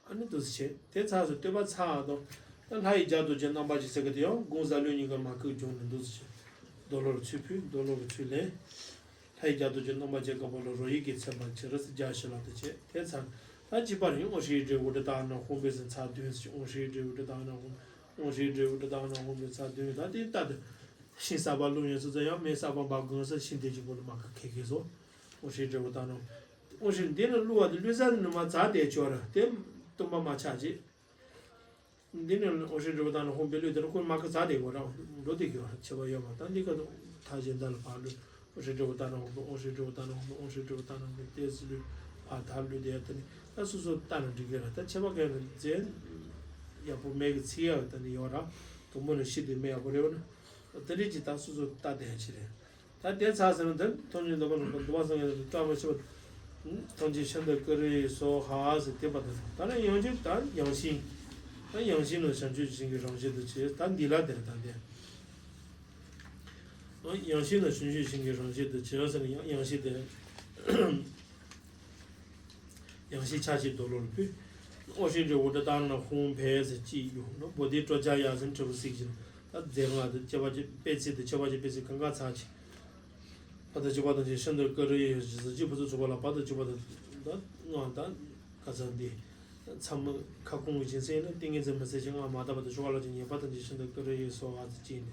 ཨ་ནི་འདུག་སེ་བྱས་དེ་ཚར་སུ་བསྟོད་པ་ཚར་དང་། ད་ལྷ་ཡི་རྒྱ་རྡོ་རྗེ་རྣམ་པར་བཞི་ཟེར་གི་དེ་ཡང་དགུང་ཟ་ལུས་གཉིས་ཀ་མ་ཁུག་བྱུང་ནས་འདུག་སེ་བྱས་རྡོ་ལོར་ཚུར་ཕུལ་རྡོ་ལོ་གི་ཚུར་ལེན། ལྷ་ཡི་རྒྱ་རྡོ་རྗེ་རྣམ་པར་བརྒྱད་དཀར་པོ་ལ་རོ་ཡི་གི་ཚེ་མ་ཁྱེད་ར་སི་རྒྱ་ཞེ་ལ་དུ་བྱས་དེ་ཚར། ད་བྱིས་པ་རིང་ཨོ་ཧྲི་ཡི་འབྲས་བུ་དྲི་དག་ན་ཧོང་པེ་སི་ཚར་བདུན་ཨོ་ཧྲི་ཡི་འབྲས་བུ་དྲི་དག་ན་ཧོང་ཨོ་ཧྲི་ཡི་འབྲས་བུ་དྲི་དག་ན་ཧོང་པེ་ཚར་བདུན་ད་དེ་ལྟ་དུ། ཤིང་གསར་པ་བླུགས་ཡོང་ཚུལ་ཚོ་ཡང་མེ་གསར་པ་འབབ་དགོས་ས་ཤིང་དེ་གཅིག་པོ་ལ་མ་ཁ་ཁེ་ཁེ་སོ། ཨོ་ཧྲི་འབྲས་བུ་དག་ན་ཨོ་ཧྲི་འདི་ནི་བླུགས་པ་དེ་བླུགས་ས་ནི་མ་ཚར་དེ་ཆོག་ར་དེ་སྟོང་པ་མ་ཆགས་ཅིག་འདི་ནི་ཨོ་ཧྲི་འབྲས་བུ་དག་ན་ཧོང་པེ་བླུགས་དེ་ནི་ཁོ་མ་ཁ་ཚར་དེ་གོ་ར་འགྲོ་དེ་གི་བ་ཆེ་བ་ཡོད་མ་ད་འདི་ཁ་ཐོག་ཐག་གཞན་དག་ལ་ཕར་བླུགས། ཨོ་ཧྲི་འབྲས་བུ་དག་ན་ཧོང་པེ་ཨོ་ཧྲི་འབྲས་བུ་དག་ན་ཧོང་པེ་ཨོ་ཧྲི་འབྲས་བུ་དག་ན་ཧོང་པེ་ཏེ་སི་ལུས་ཕར་ཐར་ལུས་དེ་ཡ་དེ་ནི་ད་སོ་སོ་ལྟ་ན་འགྲིག་གི་ར་ད་ཆེ་བ་གན་ནི་རྫས་ཡག་པོ་མེད་གི་ཚིག་ཡག་ད་ནི་ཡོད་ར་དུམ་བུ་ནི་ཤི་དེ་མེ་ཡག་པོ་རེད་བ་ན་དེ་འདྲས་ཀྱི་ད་སོ་སོ་ལྟ་དེ་ཡ་ཆི་རེད། ད་དེ་ཚར་ཟེར་ན་དེ་ཐོན་ཆེན་འདོད་པ་ནང་དུ་འདུ་བ་སང་ཡང་བཀྲ་མ་ཤིས་པ་ཐོན་ཆེན་ཤིན་ཏུ་ཀུ་རེ་སོ་ཧ་ཟེར་དེ་པ་དང་ད་ནི་ཡང་ཆེན་ད་ཡང་ཤིང་ད་ཡང་ཤིང་ནི་བྱང་ཆུབ་ཤིང་གི་རང་བཞིན་དུ་བྱས་ད་འདི་ལ་དེར་ད་དེ། ཡང་ཤིང་ལ་བྱང་ཆུབ་ཤིང་གི་རང་བཞིན་དུ་བྱེད་ཟེར་ན་ཡང་ཡང་ཤིང་དེ། ཡང་ཤིང་ཆ་ཆེ་རྡོ་ལོ་ལ་ཕུལ། ཨོ་ཤིང་འབྲས་བུ་དྲི་དག་ན་ཧོང་པེ་ཟེར་གཅིག་ཡོད་ནོ་བོ་དྷི་སྤྲོ་འཆམ་ཡ་ཟེར་ན་དྲིལ་བུ་གཟིགས་ཀྱི་ད་རྫས་སྔགས་དེ་ཁྱད་པར་ཅན་པད་ཚལ་དེ་ཁྱད་པར་ཅན་པད་ཚལ་གང་ག་ཚར་གྱི། བར་དུ་གཅོད་པ་དང་བཅས་ཤིན་ཏུ་ཀུ་རེ་ཡོད་ཟེར་གྱི་བུ་ཚོ་ཚུགས་པ་ལ་བར་དུ་གཅོད་པ་དང་ད་སྔགས་ད་ག་ཚ་འདི། མཚམས་ཁ་སྐོང་གི་སྦྱིན་སྲེག་ནི་ཏིང་ངེ་འཛིན་མི་ཟད་ཅིང་སྔགས་མ་དག་པ་དང་ཆོ་ག་ལ་ཅིག་ཉེས་པ་དང་ཅིག་ཤིན་ཏུ་ཀུ་རེ་ཡོད་སོགས་ཨ་ཙི་ཅིག་ནི།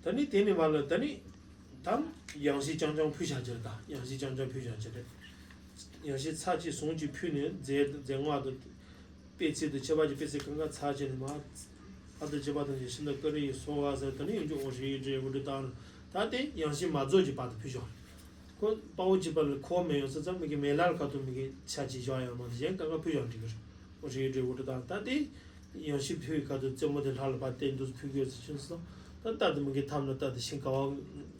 ད་ནི་དེ་ནི་མ་ལ་ད་ནི་དང་ཡང་ཤིང་རྐྱང་རྐྱང་ཕུལ་བྱ་ཅིག་ད་ཡང་ཤིང་རྐྱང་རྐྱང་ཕུལ་བྱ་ཅིག་རེད། ཡང་ཤིང་ཚར་གཅིག་ཟུང་གཅིག་ཕུལ་ནས་རྫས་རྫས་སྔགས་དང་། པད་ཚལ་དང་ཁྱད་པར་གྱི་པད་ཚལ་གང་ག་ཚར་བྱས་ནས་མ། བར་དུ་གཅོད་པ་དང་བཅས་ཤིན་ཏུ་ཀུ་རེ་ཡོད་སོགས་ཨ་ཟེར་ད་ནི་ཡང་ཅིག་ཨོ་ཧྲི་ཡི་འབྲས་བུ་དྲི་དག་ན་ད་དེ་ཡང་ཤིང་མ་རྫོགས་ཀྱི་བར་དུ་ཕུལ་བྱ། ཁོ་དཔའ་བོ་གཅིག་པ་ལ་ཁོ་མེད་ཡོང་ས་ཙམ་མི་གི་མེ་ལྷ་ལ་ཁ་ཐུག་མི་གི་ཆ་གཅིག་བཞག་ཡོད་མ་གཏོགས་གཞན་གང་ག་ཕུལ་ཡང་འགྲིག་གི་རེད། ཨོ་ཧྲི་ཡི་འབྲས་བུ་དྲི་དག་ད་དེ་ཡང་ཤིང་ཕུལ་བའི་ཁ་ཐུག་རྩེ་མོ་དེ་ལྷ་ལ་ཕར་བསྟན་འདུག་ཕུལ་དགོས་ཟེར་ཕྱིན་སོང་ད་ལྟ་དེ་མི་གི་ཐབས་ན་ལྟ་དེ་ཤིང་ག་བ་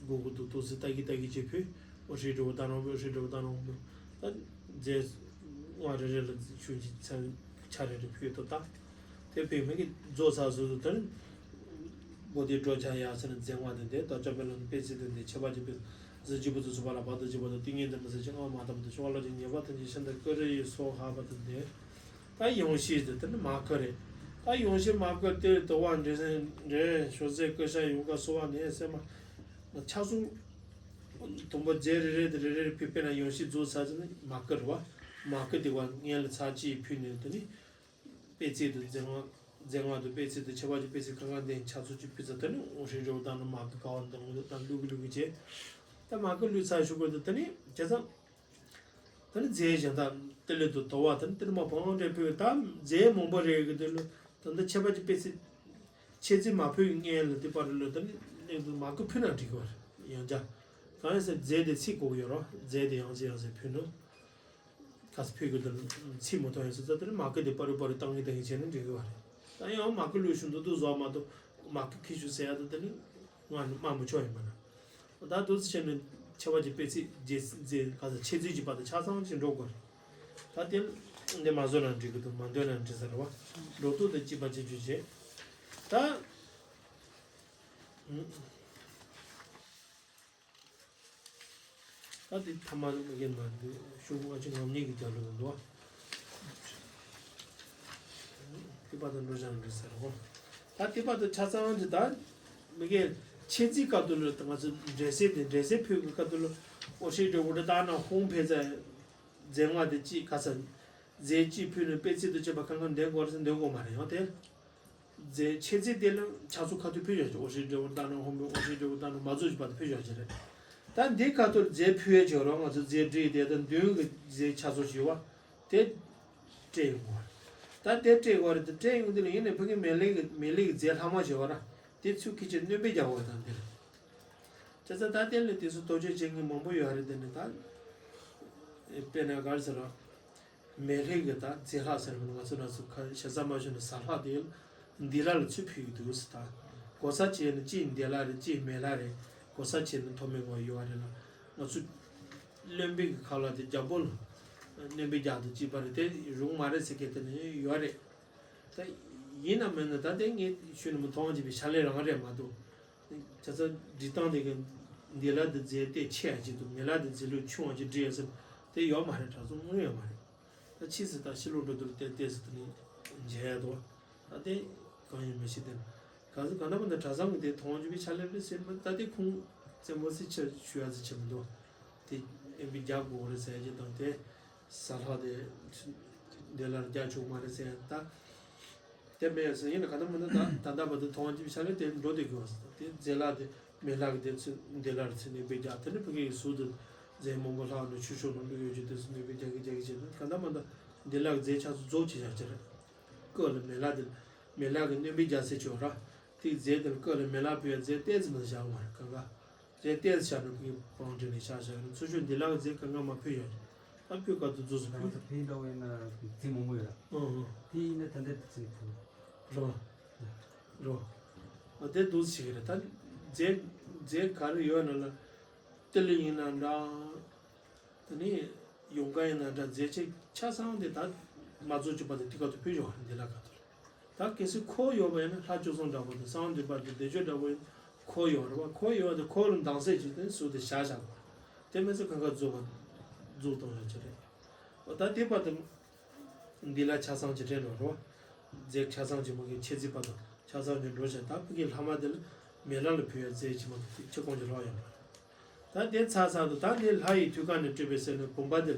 དགོས་དགོས་འདུག་འདུག་ཟེར་ལྟ་གི་ལྟ་གི་བྱས་ཕུལ། ཨོ་ཧྲི་འབྲས་བུ་དྲི་དག་ན་ཨོ་ཧྲི་འབྲས་བུ་དྲི་དག་ན་ཨོ་ད་རྫས་སྔགས་རེ་རེ་ལ་ཤུགས་ཀྱིས་ཚན་ཆ་རེ་རེ་ཕུལ་ཏོ་ད། དེ་ཕུལ་མི་གི་རྫོགས་ཚར་སོ་སོ་དོན། བོ་དྷི་སྤྲོ་འཆམ་ཡ་ཟེར་ན་རྫས་སྔགས་དེ་འདི་ད་ཅོ་པེ་ལ་ནི་པད་ཚལ་དེ་འདི་ཁྱད་པར་གྱི་པད་ཟེར་གྱི་བུ་ཚོ་ཚུགས་པ་ལ་བར་དུ་གཅོད་པ་དང་ཏིང་ངེ་འཛིན་མི་ཟད་ཅིང་སྔགས་མ་དག་པ་དང་ཆོ་ག་ལ་ཅིག་ཉེས་པ་དང་ཅིག་ཤིན་ཏུ་ཀུ་རེ་ཡོད་སོགས་ཧ་པ་དང་འདི། ད་ཡང་ཤིང་དེ་དེ་ནི་མ་ཁུ་རེད། ད་ཡང་ཤིང་མ་ཁུ་དེ་དོ་བ་འདྲེ་སེ་འདྲེ་ཞོ་ཟས་ཀུ་ཤ་ཡོང་ག་སོ་བ་ནས་སེ་མ། ཆ་སུ། དུམ་བུ་རྫས་རེ་རེ་དེ་རེ་རེ་ཕུལ་པས་ན་ཡང་ཤིང་རྫོགས་ཚར་ཅིག་ནི་མ་ཁུ་རེད་བ། མ་ཁུ་དེ་བ་ངན་ལ་ཚར་གཅིག་ཕུལ་ནས་དེ་ནི། པད་ཚལ་དུ་རྫས་སྔགས་རྫས་སྔགས་དུ་པད་ཚལ་དུ་ཁྱད་པར་གྱི་པད་ཚལ་གང་ག་ལྡན་ཆ་ཚུགས་ཀྱི་ཕུལ་ཚར་དེ་ནི་ཨོ་ཧྲི་འབྲས་བུ་དྲི་དག་ན་མ་ཁུ་ག་བ་དང་ཨོ་དང་ལུ་གུ་ལུ་གུ་བྱས། ད་མ་ཁུ་བླུགས་ཚར་ཞུ་དགོས་དུ་དེ་ནི་བྱས་ཙང་། ད་ནི་རྫས་གཞན་དག་དེ་ལས་དུ་དོ་བ་དང་དེ་ནི་མ་བང་འདྲེ་ཕུལ་ད་རྫས་མང་པོ་རེ་གི་དེ་ལ་ད་ལྟ་ཁྱད་པར་གྱི་པད་ཚལ་ཆེ་ཚིག་མ་ཕུལ་གི་སྔན་ལ་དེ་པར་ལ་ད་ནི་གླིང་དུ་མ་ཁུ་ཕུལ་ན་འགྲིག་གི་བར་ཡང་བྱ། གང་ཡིན་ཟེར་རྫས་དེ་ཚིག་གོ་གི་ཡོད་རོ་རྫས་དེ་ཡང་ཟེར་ཡང་ཟེར་ཕུལ་ནོ། ག་ས་ཕུལ་གི་དེ་ལ་ཚིག་མ་ཐོན་ཡང་ཟེར་ད་དེ་ནི་མ་ཁུ་དེ་པར་རུ་པར་རུ་བཏང་གི་བཏང་གི་བྱས་ན་འགྲིག་གི་བར་ད་ཡང་མ་ཁུ་བླུགས་ཤིང་དུ་དུ་བཟོ་མ་གཏོགས་མ་ཁུ་ཁི་ཤུ་ཟེར་ཡ་ད་དེ་ནི། ང་ནི་སྨྲ་མི་ཆོག་ཡིན་པ་ན། ད་འདུག་སེ་བྱས་ནས་ཁྱད་པར་གྱི་པད་ཚལ་རྗེས་འཛིན་ག་ཚ་ཆེ་ཚུལ་གྱི་བར་དུ་ཆ་ཚང་ཞིག་འགྲོ་དགོས། ད་དེ་འདི་མ་བཟོ་ན་འགྲིག་གི་འདུག་མ་འདོན་ན་འགྲིག་ས་རེད་བ། འགྲོ་ལྡོག་དང་བཅས་པ་བྱེད་རྒྱུ་བྱེད། ད། ད་དེ་ཐ་མ་ཡིན་མ་འདུག་ཤོག་གུ་ལྔ་བཅུ་ང་གཉིས་ཀྱི་རྒྱབ་ལོགས་འདུག་བ། དེ་བར་དུ་འགྲོ་བཞག་འགྲིག་ས་རེད་བ། ད་དེ་བར་དུ་ཆ་ཚང་གི་ད་མི་གེ་ མཆོད་རྫས་སྐབས་དུ་ལ་ང་ཚོ་འབྲས་སིལ་དེ་འབྲས་སིལ་ཕུལ་གྱི་སྐབས་དུ་ལ་འོ་ཧྲི་འབྲས་བུ་དྲི་དག་ན་ཧོང་འཕེལ་ཚད་རྫས་སྔགས་དེ་གཅིག་ག་ས་རྫས་གཅིག་ཕུལ་ནས་སྤེལ་ཚིག་ཏུ་བྱེད་པ་གང་གང་འདོན་དགོས་རེད་ཟེར་འདོན་དགོས་མ་རེད། ཡང་དེ་རྫས་མཆོད་རྫས་དེ་ལ་ཕྱག་མཚོ་ཁ་ཐུག་ཕུལ་བཞག་ཅིག་འོ་ཧྲི་འབྲས་བུ་དྲི་དག་ན་ཧོང་འཕེལ་འོ་ཧྲི་འབྲས་བུ་དྲི་དག་ན་མ་རྫོགས་ཀྱི་བར་དུ་ཕུལ་བཞག་ཅིག་རེད། ད་འདི་ཁ་ཐུག་རྫས་ཕུལ་ཡས་བྱོས་རོགས། ང་ཚོ་རྫས་འབྲས་དེ་དང་མདུན་གྱི་རྫས་ཕྱག་མཚོ་ཞུ་བ་དེ་སྤྲད་ཡོང་བ་རེད། ད་དེ་སྤྲད་དགོས་རེད། དེ་སྤྲད་ཡོང་དུས་ལ་ཡིན་ནའི་ཕ་གི་མེ་ལེགས་ཀྱི་མེ་ལེགས་ཀྱི་རྫས་ལྷག་མ་བྱེད་བ་ར་དེ་ཚུར་ཁྱི་ཆེ་སྣོན་པ་རྒྱག་དགོས་དང་དེ་རེད། བྱས་ཙང་ད་དེ་ལ་དེ་ཚོ་དོ་ཅོག་བྱེད་མཁན་མང་པོ་ཡོད་རེད། དེ་ནི་ད་དཔེར་ན་ག་རེ་ཟེར་ར་མེ་ལེགས་ཀྱི་ད་རྫས་ལྷག་ཟེར་བ་ང་ཚོ་ན་ཚོ་ཁ་ཞེ་ས་མ་ཞུ་ན་ཟ་ལྷག་དེ་འདི་ལ་ལ་ཚུར་ཕུལ་གྱི་འདུག་ཟེར། ད་གོ་ས་བྱས་ནས་གཅིག་འདི་ལ་རེད་གཅིག་མེ་ལ་རེད། གོ་ས་བྱས་ནས་མཐོ་དམན་གོ་ཡོད་རེད་ལ་ང་ཚོ་བློན་པོའི་གི་ཁ་ལ་དེ་རྒྱལ་པོ་ལ་སྣོན་པའི་རྒྱག་ཏུ་གཅིག་པ་རེད། དེ་རུང་མ་རེད་ཟེར་མཁན་དེ་ནི་ཡོད་རེད། ད་ཡིན་ན་མིན་ན་ད་དེ་ངས་ཞུས་ནས་མི་མཐོང་བྱས་པའི་ཕྱག་ལས་རང་རེད་མ་གཏོགས། ད་ཚ་འབྲི་སྟངས་དེ་གི་འདི་ལ་དེ་རྫས་ཏེ་ཆེ་ཡ་གཅིག་འདུག་མེ་ལ་དེ་རྫས་ལུགས་ཆུང་བ་གཅིག་འབྲི་ཡ་ཟེར་དེ་ཡོད་མ་རེད། གྲྭ་ཚོ་དངོས་ཡོད་མ་རེད། ད་ཕྱིས་སུ་ད་ཕྱི་ལོགས་འགྲོ་དུས་ལ་དེ་ཏོག་ཙམ་དེ་ནི་མཇལ་ཡ་འདུག་ད་དེ་གང་ཡིན་མི་ཤེས། དེ་ག་ཚོད་ག་ན་མ་ད་གྲྭ་ཚང་གི་དེ་མཐོང་རྒྱུ་བའི་ཕྱག་ལས་རེད་ཟེར་མ་ད་དེ་ཁུངས་བཙན་པོ་སི་ཆ་ཞུ་ཡ་ཟེར་ཆེ་མི་འདུག་དེ་ཨེམ་པི་རྒྱག་དགོས་རེད་ཟེར་གྱི་དང་དེ་ཟ་ལྷག་དེ་འདི་ལ་རྒྱག་ཆོག་མ་རེད་ཟེར་ཡ་ད་དེ་མེད་ཟེར། ཡིན་ན་ག་ན་མ་ད་ད་ད་ལྟ་བར་དུ་མཐོང་རྒྱུ་བའི་ཕྱག་ལས་དེ་འགྲོ་དེ་དགོས་ཟེར། དེ་རྫས་ལྷག་དེ་མེ་ལྷག་གི་དེ་ཚོ་འདི་ལ་རེད་ཟེར་ནས་ཨེམ་པི་རྒྱག་དེ་ནི་ཕ་གི་ཟུར་དུ་རྫས་མང་པོ་ལྷག་ནས་ཆུ་ཤོག་ནང་བླུགས་ཡོད་ཀྱི་དེ་ཚོ་ནས་ཨེམ་པི་རྒྱག་གི་རྒྱག་གི་བྱས་ན་ག་ན་མ་ད་འདི་ལ་རྫས་ཆ་ཚོ་རྫོགས་ཅི་བཞག་ཅི་རེད། སྐབས་ལ་མེ་ལྷག་དེ་མེ་ལྷག་གི་སྣོན་པའི་རྒྱ་སེ་ཆོག་ར། དེའི་རྫས་དེ་ལ་སྐབས་ལ་མེ་ལྷག་ཕུལ་ཡ་རྫས་ཏོག་ཙམ་མ་བཞག་མ་རེད། གང་ག་རྫས་ཏོག་ཙམ་བཞག་ནས་ཕུལ་བང་སྒྲིག་ནས་བཞག་བཞག་ནས་ཚུར་ཕྱོགས་འདི་ལ་རྫས་གང་ག་མ་ཕུལ་ཡ་རེད། ད་ཕུལ་སྐབས་དུ་རྫོགས་སུ་ཕུལ། ད་ཕན་འདྲ་བོ་ཡིན་ན་རྫས་མང་པོ་ཡོད་ར། ཨང་ཨང་། དེ་ཡིན་ན་ད་འདི་རྫས་ཕུལ། རོ། རོ། ཨ་དེ་འདུག་ཟེར་གི་རེད། ད་རྫས་རྫས་ག་རེ་ཡོད་ན་ལ་ཏི་ལི་ཡིན་ན་འདྲ། དེ་ནས་ཡོང་ཀ་ཡིན་ན་འདྲ་རྫས་ཆེ་ཆ་ཚང་དེ་ད་མ་རྫོགས་ཅིག་པ་དེ་དེ་ག་དུ་ཕུལ་ཡོང་བ་འདི་ལ་ག་དུ་རེད། ད་གལ་སྲིད་འཁོར་ཡོད་པ་ཡིན་ན་ལྷ་བཅུ་གསུམ་འདྲ་པོ་དང་གསང་བ་འདུས་པ་དང་བདེ་མཆོག་འདྲ་པོ་ཡིན་འཁོར་ཡོད་རེད་བ། འཁོར་ཡོད་དེ་འཁོར་ལ་འདང་སྲེད་ཅིག་དེ་ཟུར་དེ་བཞག་བཞག་པ་དེ་མི་ཚེ་གང་ག་རྫོགས་པ་རྫོགས་གཏོང་ཡ་ཅིག་རེད། ད་དེ་བར་དུ་འདི་ལ་ཆ་ཚང་ཅིག་དྲན་འགྲོ་རོགས། རྫས་ཆ་ཚང་ཅིག་མ་གི་ཆེ་ཚིག་པ་དང་ཆ་ཚང་ཅིག་འགྲོ་བྱས་ད་ཕ་གི་ལྷག་མ་དེ་ལ་མེ་ལ་ལ་ཕུལ་བའི་རྫས་ཅིག་མ་གི་ཆེ་གོང་ཅིག་ལྷག་ཡོང་རོགས། ད་དེ་ཚར་ཚར་དུ་ད་དེ་ལྷ་ཡི་ཐུགས་ཀ་ནས་སྤྲུལ་པའི་ཟེར་ནས་བུམ་པ་དེ་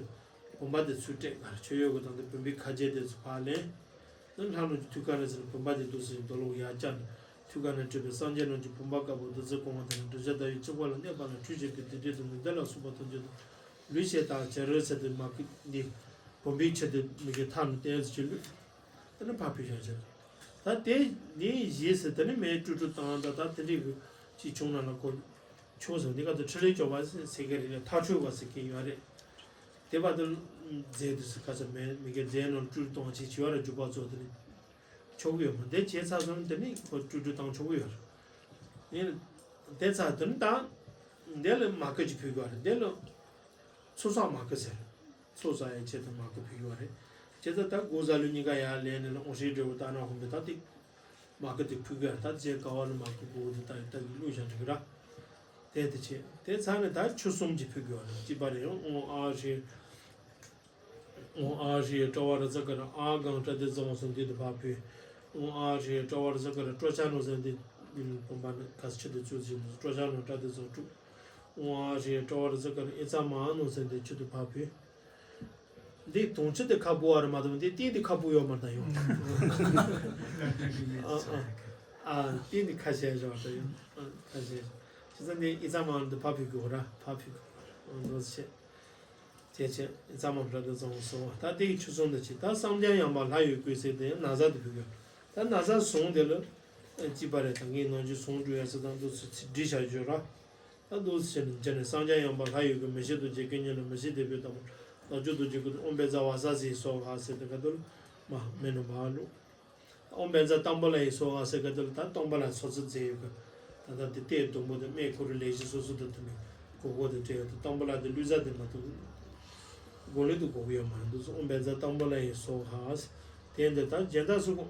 བུམ་པ་དེ་ཚུར་སྤྲད་གར་མཆོད་ཡོད་གི་དང་དེ་བུམ་པའི་ཁ་རྗེ་དེ་ཚུར་ཕར་ལེན། ནི་ལྷ་རྣམས་ཀྱི་ཐུགས་ཀ་ནས་ཟེར་ནས་བུམ་པ་དེ་འདུག་ཟེར་ནས་རྡོ་ལོག་ཡར་བཀྱགས་ནས་ཐུགས་ཀ་ནས་སྤྲུལ་པའི་སངས་རྒྱས་རྣམས་ཀྱི་བུམ་པ་དཀར་པོ་བདུད་རྩི་གང་བ་དང་བྲུ་བྱ་ཟླ་བའི་ཚིགས་པ་ལ་གནས་པ་ལ་ཁྲུས་བྱས་པའི་བདུད་སྡེ་དང་ནི་བདེ་ལ་སོགས་པ་ཐམས་ཅད་དང་། ལུས་ཞེས་དང་བྱ་རོག་ཟེར་དེ་མ་གི་འདི་བུམ་པའི་ཆུ་དེ་མི་གི་ཐག་ནས་བསྟན་ཟེར་གྱི་ལུས། དེ་ནི་ཕར་ཕུལ་བཞག་ཟེར། ད་དེ་ནི་བཞེས་ཟེར་དེ་ནི་མེ་དཀྲུག་དཀྲུག་བཏང་ད་ད་དེ་འདྲའི་གི་ཅིག་བྱུང་ན་ལ་ཁོ་ཆུང་ཟེར་འདི་ག་དུ་ཁྲི་ལས་སྐྱོབ་པ་ཟེར་གི་རེད་ལ་ཐག་ཆོད་པ་ཟེར་གི་ཡོད་རེད། དེ་བར་དུ་རྫས་དུ་ཟེར་ག་ཚོད་མེད་མི་གི་རྫས་རྣམས་དཀྲུག་གཏོང་ཅིག་བྱི་བ་ར་རྒྱུག་པ་ཚོ་དེ་ནི་ཆོག་གི་ཡོད་མ་རེད། དེ་བྱས་ཚར་སོང་དེ་ནི་ཁོ་དཀྲུག་དཀྲུག་བཏང་ཆོག་གི་ཡོད་རེད། ཡིན་དེ་ཚར་དེ་ནི་ད་འདི་ལ་མ་ཀི་ཅིག་ཕུལ་གི་ཡོད་རེད། འདི་ལ་ཚོགས་བསགས་མ་ཀི་ཟེར། ཚོགས་བསགས་ཡའི་ཆེད་དུ་མ་ཀི་ཕུལ་གི་ཡོད་རེད། བྱས་ཙང་ད་སྒོ་ཟ་ལུ་གཉིས་ཀ་ཡར་ལེན་ནས་ལ་འོང་ཧྲིལ་འབྲས་བུ་ལྟ་ན་ཧོན་པའི་ད་ཏིག་མ་ཀི་དེ་ཕུལ་གི་ཡོད་རེད། ད་རྗེས་ཀ་བ་ལ་མ་ཀི་གོ་དེ་ད་ཡི་ད་གི་བླུགས་བཞག་འགྲིག་གི་ར། དེ་དེ་བྱས་དེ་ཚར་ནས་ད་ཆུ་གསུམ་གྱིས་ཕུལ་གི་ཡོད་རེད། གཅིག་པ་རེད། ཡང་ཨོང་ཨ་ཧྲི། ཨོང་ཨ་ཧྲི་ཡ་ཏྲ་བ་ར་ཙ་ཀ་ར་ཨ་གང་ཏྲ་དེ་ཙ་འོང་སོང་དེ་དུ་ཕར་ཕུལ། ཨོང་ཨ་ཧྲི་ཡ་ཏྲ་བ་ར་ཙ་ཀ་ར་ཀྲོ་ཆ་ནོ་ཟན་དེ་བུམ་པ་ནི་ག་ས་ཆུ་དུ་བཅུ་ཟིན་ཀྲོ་ཆ་ནོ་ཏྲ་དེ་ཙ་དྲུག་ཨོང་ཨ་ཧྲི་ཡ་ཏྲ་བ་ར་ཙ་ཀ་ར་ཨེ་ཙ་མ་ནོ་ཟན་དེ་ཆུ་དུ་ཕར་ཕུལ། འདི་དུང་ཆུ་དེ་ཁ་སྤུ་བ་རེད་མ་གཏོགས་འདི་ཏིང་དེ་ཁ་སྤུ་ཡོད་མ་རེད་ད་ཡོང་། ཨ་ཨ་ཨ་ཏིང་དེ་ཁ་ཤས་ཡོད་ད་ཡོང་། ཨ་ཁ་ཤས་ཡོད། བྱས་ཙང་འདི་ཨི་ཙམ་མང་འདི་ཕ་ཕུལ་དགོས་ར་ཕ་ཕུལ་དགོས་ར་འདུག་སེ་བྱས། བྱས་བྱས་ཨི་ཙམ་མང་ར་འདི་བཙོང་སོང་ད་དེ་གི་ཆུ་ཚོད་འདི་ཅི་ད་བསམ་རྒྱ་ཡངས་པ་ལྷ་ཡི་སྐུ་ཟེར་དེ་ན་བཟའ་དེ་ཕུལ་དགོས་ད་ན་བཟའ་བཟུང་དེ་ལ་ཅི་པ་རེད་ད་ངས་ནང་ཆུ་བཟུང་འགྲོ་ཡ་ཟེར་དང་འདུག་སེ་བྲིས་བཞག་ཡོད་ར། ད་འདུག་ཟེར་ནས་བྱས་ནས་སངས་རྒྱས་ཡངས་པ་ལྷ་ཡི་གུ་མི་ཤེས་རྡོ་རྗེ་སྐད་སྙན་ལ་མི་ཤེས་དེ་བོད་དང་ལག་འཇུ་རྡོ་རྗེ་སྐུ་དང་ཨོཾ་བཛྲ་ཝ་ཟ་ཟི་སྭཱ་ཧཱ་ཟེར་ཏེ་ག་དུ་མ་མེ་ནུ་མ་ལུ། ཨོཾ་བཛྲ་ཏམ་བ་ལ་ཡི་སྭཱ་ཧཱ་ཟེར་ག་དུ་ད་ཏམ་བ་ལ་ཚོགས་ཚོད་མཛད་ཡོད་གི། ད་ད་དེ་ལྟའི་སྡོང་པོ་དེ་སྨད་ཁུ་རུ་ལས་བཞི་སོ་སོ་དང་མཐུན་པའི་གོ་གོ་དེ་སྤྲད་ཡོད་དེ་ཏམ་བ་ལ་དེ་ལུས་རྩལ་དེ་མ་གཏོགས་གོ་ལེ་དུ་གོ་གི་ཡོད་མ་རེད་འདུག་སོ། ཨོཾ་བཛྲ་ཏམ་བ་ལ་ཡི་སྭཱ་ཧཱ་ཟེར། དེ་འདི་ད་སྦྱིན་བདག་སུ་གོ།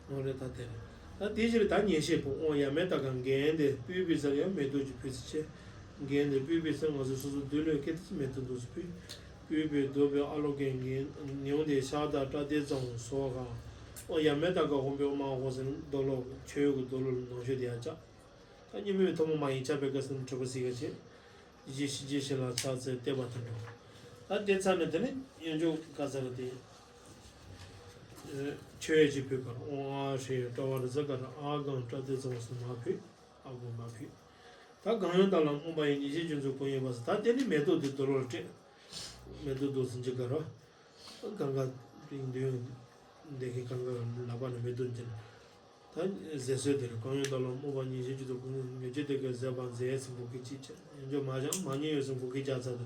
འོ་རེད་ད་དེ་རེད། ད་དེ་ཕྱིར་ད་ཉན་ཤེས་པོ་ཨོ་ཡ་མེད་ད་གང་འགན་དེ་སྤུས་པའི་ཚེ་ཡང་མེ་ཏོག་གི་ཕུལ་ཚེ་ཆེ། འགན་དེ་སྤུས་པའི་ཚེ་ང་ཚོ་སོ་སོ་འདུལ་ལོས་སྐད་དེ་མེ་ཏོག་འདུག་སུ་ཕུལ། སྤུས་པའི་རྡོ་པའི་ཨ་ལོ་གན་འགན་ཉུང་དེ་ཤག་དང་བཀྲ་དེ་ཙམ་སོགས་གང་ ཨོ་ཡ་མེ་ད་ག་ཧོམ་པའི་ཨོ་མ་ཧོ་ཟེར་ནས་རྡོ་ལོ་མཆོད་ཡོད་ཀྱི་རྡོ་ལོ་ལ་ནང་ཆོས་དེ་ཡ་ཅག་ད་གཉིས་པའི་ཐོག་མ་མ་ཡིན་ཆགས་པའི་སྐབས་སུ་ནི་དྲི་བ་སྲིད་ག་ཆེ། ཡེ་ཤེས་ཤིན་རྗེ་གཤེན་ལ་ཕྱག་འཚལ་བསྟོད་པ་དང་འགྲོ། ད་དེ་ཚར་ནས་དེ་ནི་ཡོན་ཆོག་ག་ས་ར་དེ། མཆོད་ཡས་ཅིག་ཕུལ་གར་ཨོ་ཨ་ཧྲི་ཏྲ་བ་རི་ཙ་ག་ར་ཨ་གང་ཏྲ་ཏེ་ཙ་བ་སུ་མ་ཕུལ། ཨ་གོ་མ་ཕུལ། ད་གང་ཡོད་དག་ལ་མངོན་པ་ཡི་ཉིན་བྱེད་རྒྱུ་ཚོགས་ཀུན་ཡོད་པ་ཟེར། ད་དེ་ནི་མེ་ཏོག་དེ་རྡོ་ལོར་སྤྲད། མེ་ཏོག་རྡོ་སུ་འཇིག་ག་ར། གང་ག་རིང་འདོན་འདེགས་ཀྱི་གང་ག་ལག་པ་ནས་མེ་ཏོག་འཇིག་ད་ཟས་གསོལ་དེར་གང་ཡོད་དག་ལ་མངོན་པ་ཉིན་བྱེད་རྒྱུ་ཚོགས་ཀུན་ཡོད་ཀྱི་དེ་གའི་ཟས་པ་མཛེས་སུ་འབུ་གི་ཅིག་ཆེ་ཡོན་ཆོག་མ་བྱང་མ་ཉེས་ཡོད་སུ་འབུ་གི་ཅག་ཚ་དེ་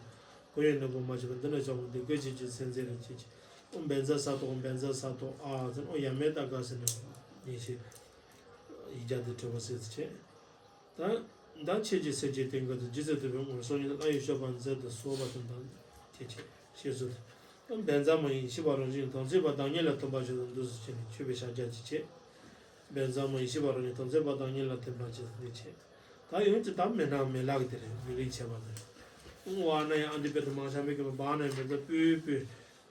ཀུན་ཡོད་ནི་འབུ་མ་བྱེད་པ་འདི་ན་བྱང་བ་འདི་ཀུན་བྱེད་ཀྱི་སེམས་ཟེར་རེ་ཅིག་ཆེ། ཨོ་བཛྲ་ས་ཏོ་ཨོ་བཛྲ་ས་ཏོ་ཨ་ཟེར་ཨོ་ཡ་མེ་ད་ག་ཟེར་ནས་ཉིན་བྱེད། ཡིག་བརྒྱ་དེ་དྲི་བ་སེལ་ཚུལ་བྱེད། ད་ད་ཁྱེད་ཀྱི་སེམས་ཀྱི་སྟེང་ག་དུ་ཇི་ཙམ་ཐུབ་པའི་ངོར་སོ་ཉིད་ལ་ཡོད་སྤྱོད་པ་མཛད་དུ་གསོལ་བ་དང་དང་ཁྱེད་ཀྱི་ཤེས་སོ། ད་བཛྲ་མ་ཡིན་ཤེས་པ་རང་བཞིན་དམ་ཚིག་པ་བདག་ཉིད་ལ་མཐུན་པ་ཞིག་དང་འདུ་སུ་བྱས་ནས་མཆོད་པའི་ཕྱག་རྒྱ་ཅིག་བྱེད། བཛྲ་མ་ཡིན་ཤེས་པ་རང་བཞིན་དམ་ཚིག་པ་བདག་ཉིད་ལ་མཐུན་པ་ཅིག་འདི་བྱེད། ད་ཡོངས་ཀྱི་ད་མེ་ནག་མེ་ལག་གི་དེ་རེད་མེ་ལིག་བྱས་པ་དེ་རེད། ཨོ་ཨ་ན་ཡ་ཨ་འདི་པེ་ཏུ་མ་ཤམ་པེ་ཀི་མ་བ་ན་ཡ་མེ་ཏུ་པུས་པུས།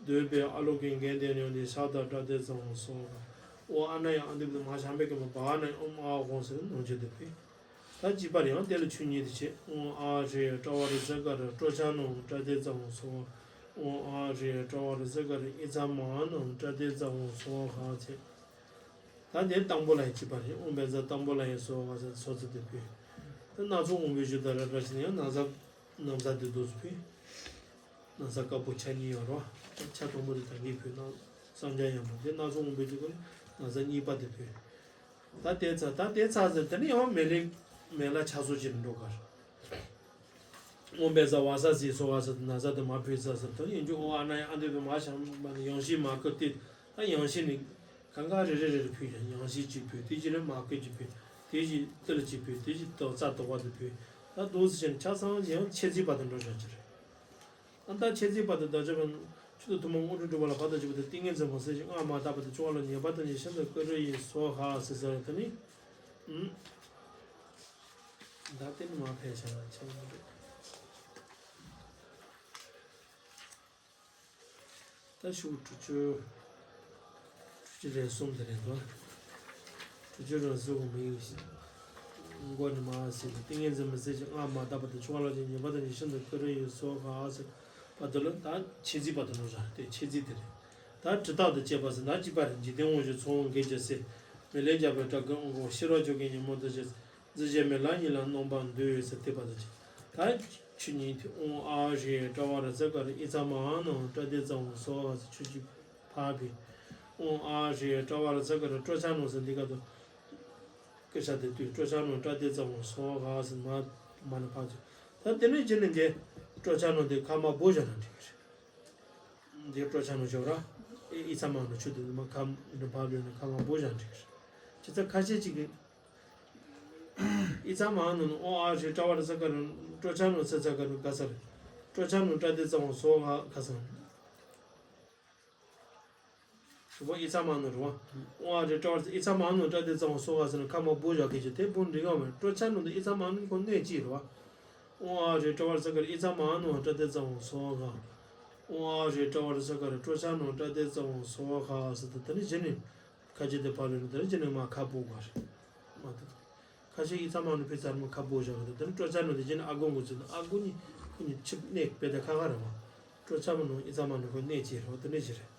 འདོད་པའི་ཨ་ལོ་ཀེ་འགན་དེ་ཉོན་ཏེ་ཤ་དང་སྐྲ་དེ་ཙམ་སོང་། ཨོ་ཨ་ན་ཡ་ཨ་འདི་པེ་ཏུ་མ་ཤམ་པེ་ཀི་མ་བ་ན་ཡ་ཨོམ་ཨ་ཧོང་ཟེར་ནོ་ཆེ་དེ་ཕི། ད་ཅི་པར་ཡང་དེ་ལ་ཆུ་གཉིས་དེ་བྱེད། ཨོ་ཨ་རེ་ཏྲ་བ་རི་ཙ་ག་ར་ཏྲོ་ཆ་ནོ་སྐྲ་དེ་ཙམ་སོང་། ཨོ་ཨ་རེ་ཏྲ་བ་རི་ཙ་ག་ར་ཨི་ཙ་མ་ནོ་སྐྲ་དེ་ཙམ་སོང་ཧ་ཚེ། ད་དེ་དང་པོ་ལ་ཡང་བྱེད་པ་རེད། ཨོ་བཛྲ་དང་པོ་ལ་ཡང་སོ་བ་ས་སོ་ཚུལ་དེ་ཕུལ། ད་སྣ་ཚོགས་འོང་བའི་རྒྱུ་དང་རབ་འདྲ་ཞིག་ན་ཡང་ན་བཟའ་ན་བཟའ་དེ་དུས་སུ་ཕུལ། ན་བཟའ་དཀར་པོ་ཆ་གཉིས་ཡོད་རོ། ཆ་དང་པོ་དེ་ད་གིན་ཕུལ་ན་སངས་རྒྱས་ཡང་མ་དེ་སྣ་ཚོགས་འོང་བའི་རྒྱུ་དང་ན་བཟའ་གཉིས་པ་དེ་ཕུལ། ད་དེ་ཚ་ད་དེ་ཚ་ཟེར་དེ་ནི་ཡང་མེ་ལེགས་མེ་ལ་ཆ་སོ་ཅིག་འགྲོ་གར། ཨོ་བཛྲ་བ་ས་སི་སོ་བ་ས་ན་ས་དེ་མ་ཕུལ་ས་ཟེར་དོན་ཡིན་རྒྱུ་ཨོ་ཨ་ན་ཡ་ཨ་འདི་པེ་མ་ཤམ་པ་ནི་ཡང་ཤི་མ་ཀི་ཏི་ད་ཡང་ཤི་ནི་གང་ག་རེ་རེ་རེ་རེ་ཕུལ་ཡང་ཡང་ཤི་གཅིག་ཕུལ་དེ་གཅིག་ནི་མ་ཀི་གཅིག་ཕུལ་དེ་གཅིག་ཏི་ལ་གཅིག་ཕུལ་དེ་གཅིག་ཏོ་རྩ་དོག་པ་དེ་ཕུལ་ད་དུ་སི་ཆེན་ཆ་ཚང་ཡང་ཆེ་རྩིས་པ་དང་འགྲོ་བཞག་ཅི་རེད། ཨ་ད་ཆེ་རྩིས་པ་དང་ད་ཆ་བན་ཆུ་དང་ཐུན་མོང་དངོས་གྲུབ་སྒྲུབ་པ་ལ་བར་དུ་གཅིག་པ་དེ་ཏིང་ངེ་འཛིན་མ་ཟེར་ཞིང་སྔགས་མ་དག་པ་དེ་བཅོ་བ་ལ་ཉེས་པ་དང་ཉེས་ཤིན་ཏུ་ཀུ་རུ་ཡི་སོ་ཧ་ཟེར་ཟེར་དེ་ནི། ད་ལྟའི་མ་ཕལ་ཆེར་ཆགས་མི་འདུག་ད་ཤུགས་དྲུག་ཅུ། དྲུག་ཅུ་རེ་གསུམ་དེ་རེད་དོ། དྲུག་ཅུ་རེ་གསུམ་མི་ཡིན་ཞིང་། མགོ་ནས་མ་ཟེར་ཏིང་ངེ་འཛིན་མ་ཟེར་ཞིང་སྔགས་མ་དག་པ་དང་ཆུ་བ་ལ་ཅན་ཉེས་པ་དང་ཉེས་ཤིན་ཏུ་ཀུ་རུ་ཡི་སོ་ཧ་ཟེར་བ་དེ་ལ་ད་ཆེ་རྩིས་པ་དེ་ནོ་ར་དེ་ཆེ་རྩིས་དེ་རེད། ད་དྲི་རྟགས་དང་བཅས་པ་ཟེར་ན་གཅིག་པ་རེད། འཇིག་རྟེན་དབང་ཕྱུག་ཚོགས་དབང་གེགས་ཀྱི་སྲས། མི་ལས་རྒྱལ་བའི་དགྲ་བགེགས་དབང་བསྐུར་ཤེས་རབ་མཆོག་གི་ཉིན་མོ་དུ་བྱེད། རྫུས་སྐྱེས་མི་ལ་ཉིད་ལ་རྣམ་པར་འདུད་ཡོད་ཟེར་དེ་བར་དུ་བྱེད། ད་ཆུ་གཉིས་དེ་ཨོང་ཨ་ཧྲི་ཏྲ་བ་ར་ཙ་ག་ར་ཨི་ཙ་མ་ཨ་ནོ་ཏྲ་ཏེ་ཙ་འོང་སོ་ཧ་ཟེར་ཆུ་གཅིག་ཕར་ཕུལ། ཨོང་ཨ་ཧྲི་ཏྲ་བ་ར་ཙ་ག་ར་སྤྲོ་འཆམ་ནོ་ཟེར་འདི་ག་དུ། སྐད་ཆ་དེ་དུས་སྤྲོ་འཆམ་ནོ་ཏྲ་ཏེ་ཙ་འོང་སོ་ཧ་ཟེར་མ་མ་ནི་ཕར་ཚུར། ད་དེ་ནས་རྗེས་ནས་འདི་སྤྲོ་འཆམ་ནོ་དེ་ཁ་མ་བོ་བཞག་ན་འགྲིག་གི་རེད། འདི་སྤྲོ་འཆམ་ནོ་ཞོག་ར། ཨི་ཙ་མ་ནོ་ཆུ་དེ་མ་ཁ་འདི་ཕར་ལོས་ན་ཁ་མ་བོ་བཞག་འགྲིག་གི་རེད། ཇི་ལྟར་ཁ་ཤས་ཅིག་གིས། ཨི་ཙ་མ་ནོ་ནི་ཨོ་ཨ་ཧྲི་ཏྲ་བ་ར་ཙ་ག་ར་སྤྲོ་འཆམ་ནོ་ཙ་ཙ་ག་ར་ག་ས་རེད། སྤྲོ་འཆམ་ནོ་ཏྲ་ཏེ་ཙ་འོང་སོ་ཧ་ག་ས་རེད། རུ་བ་ཨི་ཙ་མ་ནོ་རུ་བ། ཨོ་ཨ་ཧྲི་ཏྲ་བ་ར་ཙ་ཨི་ཙ་མ་ནོ་ཏྲ་ཏེ་ཙ་འོང་སོ་ཧ་ཟེར་ན་ཁ་མ་བོ་བཞག་གི་ཅི་དེ་བོ་འགྲིག་ག་མ་རེད། སྤྲོ་འཆམ་ནོ་ནི་ཨི་ཙ་མ་ནོ་ཁོ་གནས་གཅིག་རུ་བ། ཨོ་ཨ་ཧྲི་ཏྲ་བ་ར་ཙ་ག་ར་ཨི་ཙ་མ་ནོ་ཏྲ་ཏེ་ཙ་འོང་སོ་ཧ། ཨོ་ཨ་ཧྲི་ཏྲ་བ་ར་ཙ་ག་ར་སྤྲོ་འཆམ་ནོ་ཏྲ་ཏེ་ཙ་འོང་སོ་ཧ་ཟེར་ཏེ་དེ་ནི་གཞི་ནས། ཁ་ཆེ་དེ་ཕར་ལོས་ནི་དེ་རིང་ཅི་ནས་མ་ཁ་སྤོ་དགོས་རེད། མ་དེ་ཁ་ཆེ་ཨི་ཙ་མ་ནོ་ཕི་ཙར་མ་ཁ་སྤོ་བཞག་གི་དེ་རིང་སྤྲོ་འཆམ་ནོ་དེ་ཅི་ནས་ཨ་གོ་འགོ་ཚུལ་ཨ་གོ་ནི་ཁོ་ནི་ཆིབས་གནས་དཔེ་དེ་ཁ་ཁ་རེད་མ། སྤྲོ་འཆམ་ནོ་ཨི་ཙ་མ་ནོ་ཁོ་གནས་ཅི་རེད་དེ་ནས་ཅི་རེད།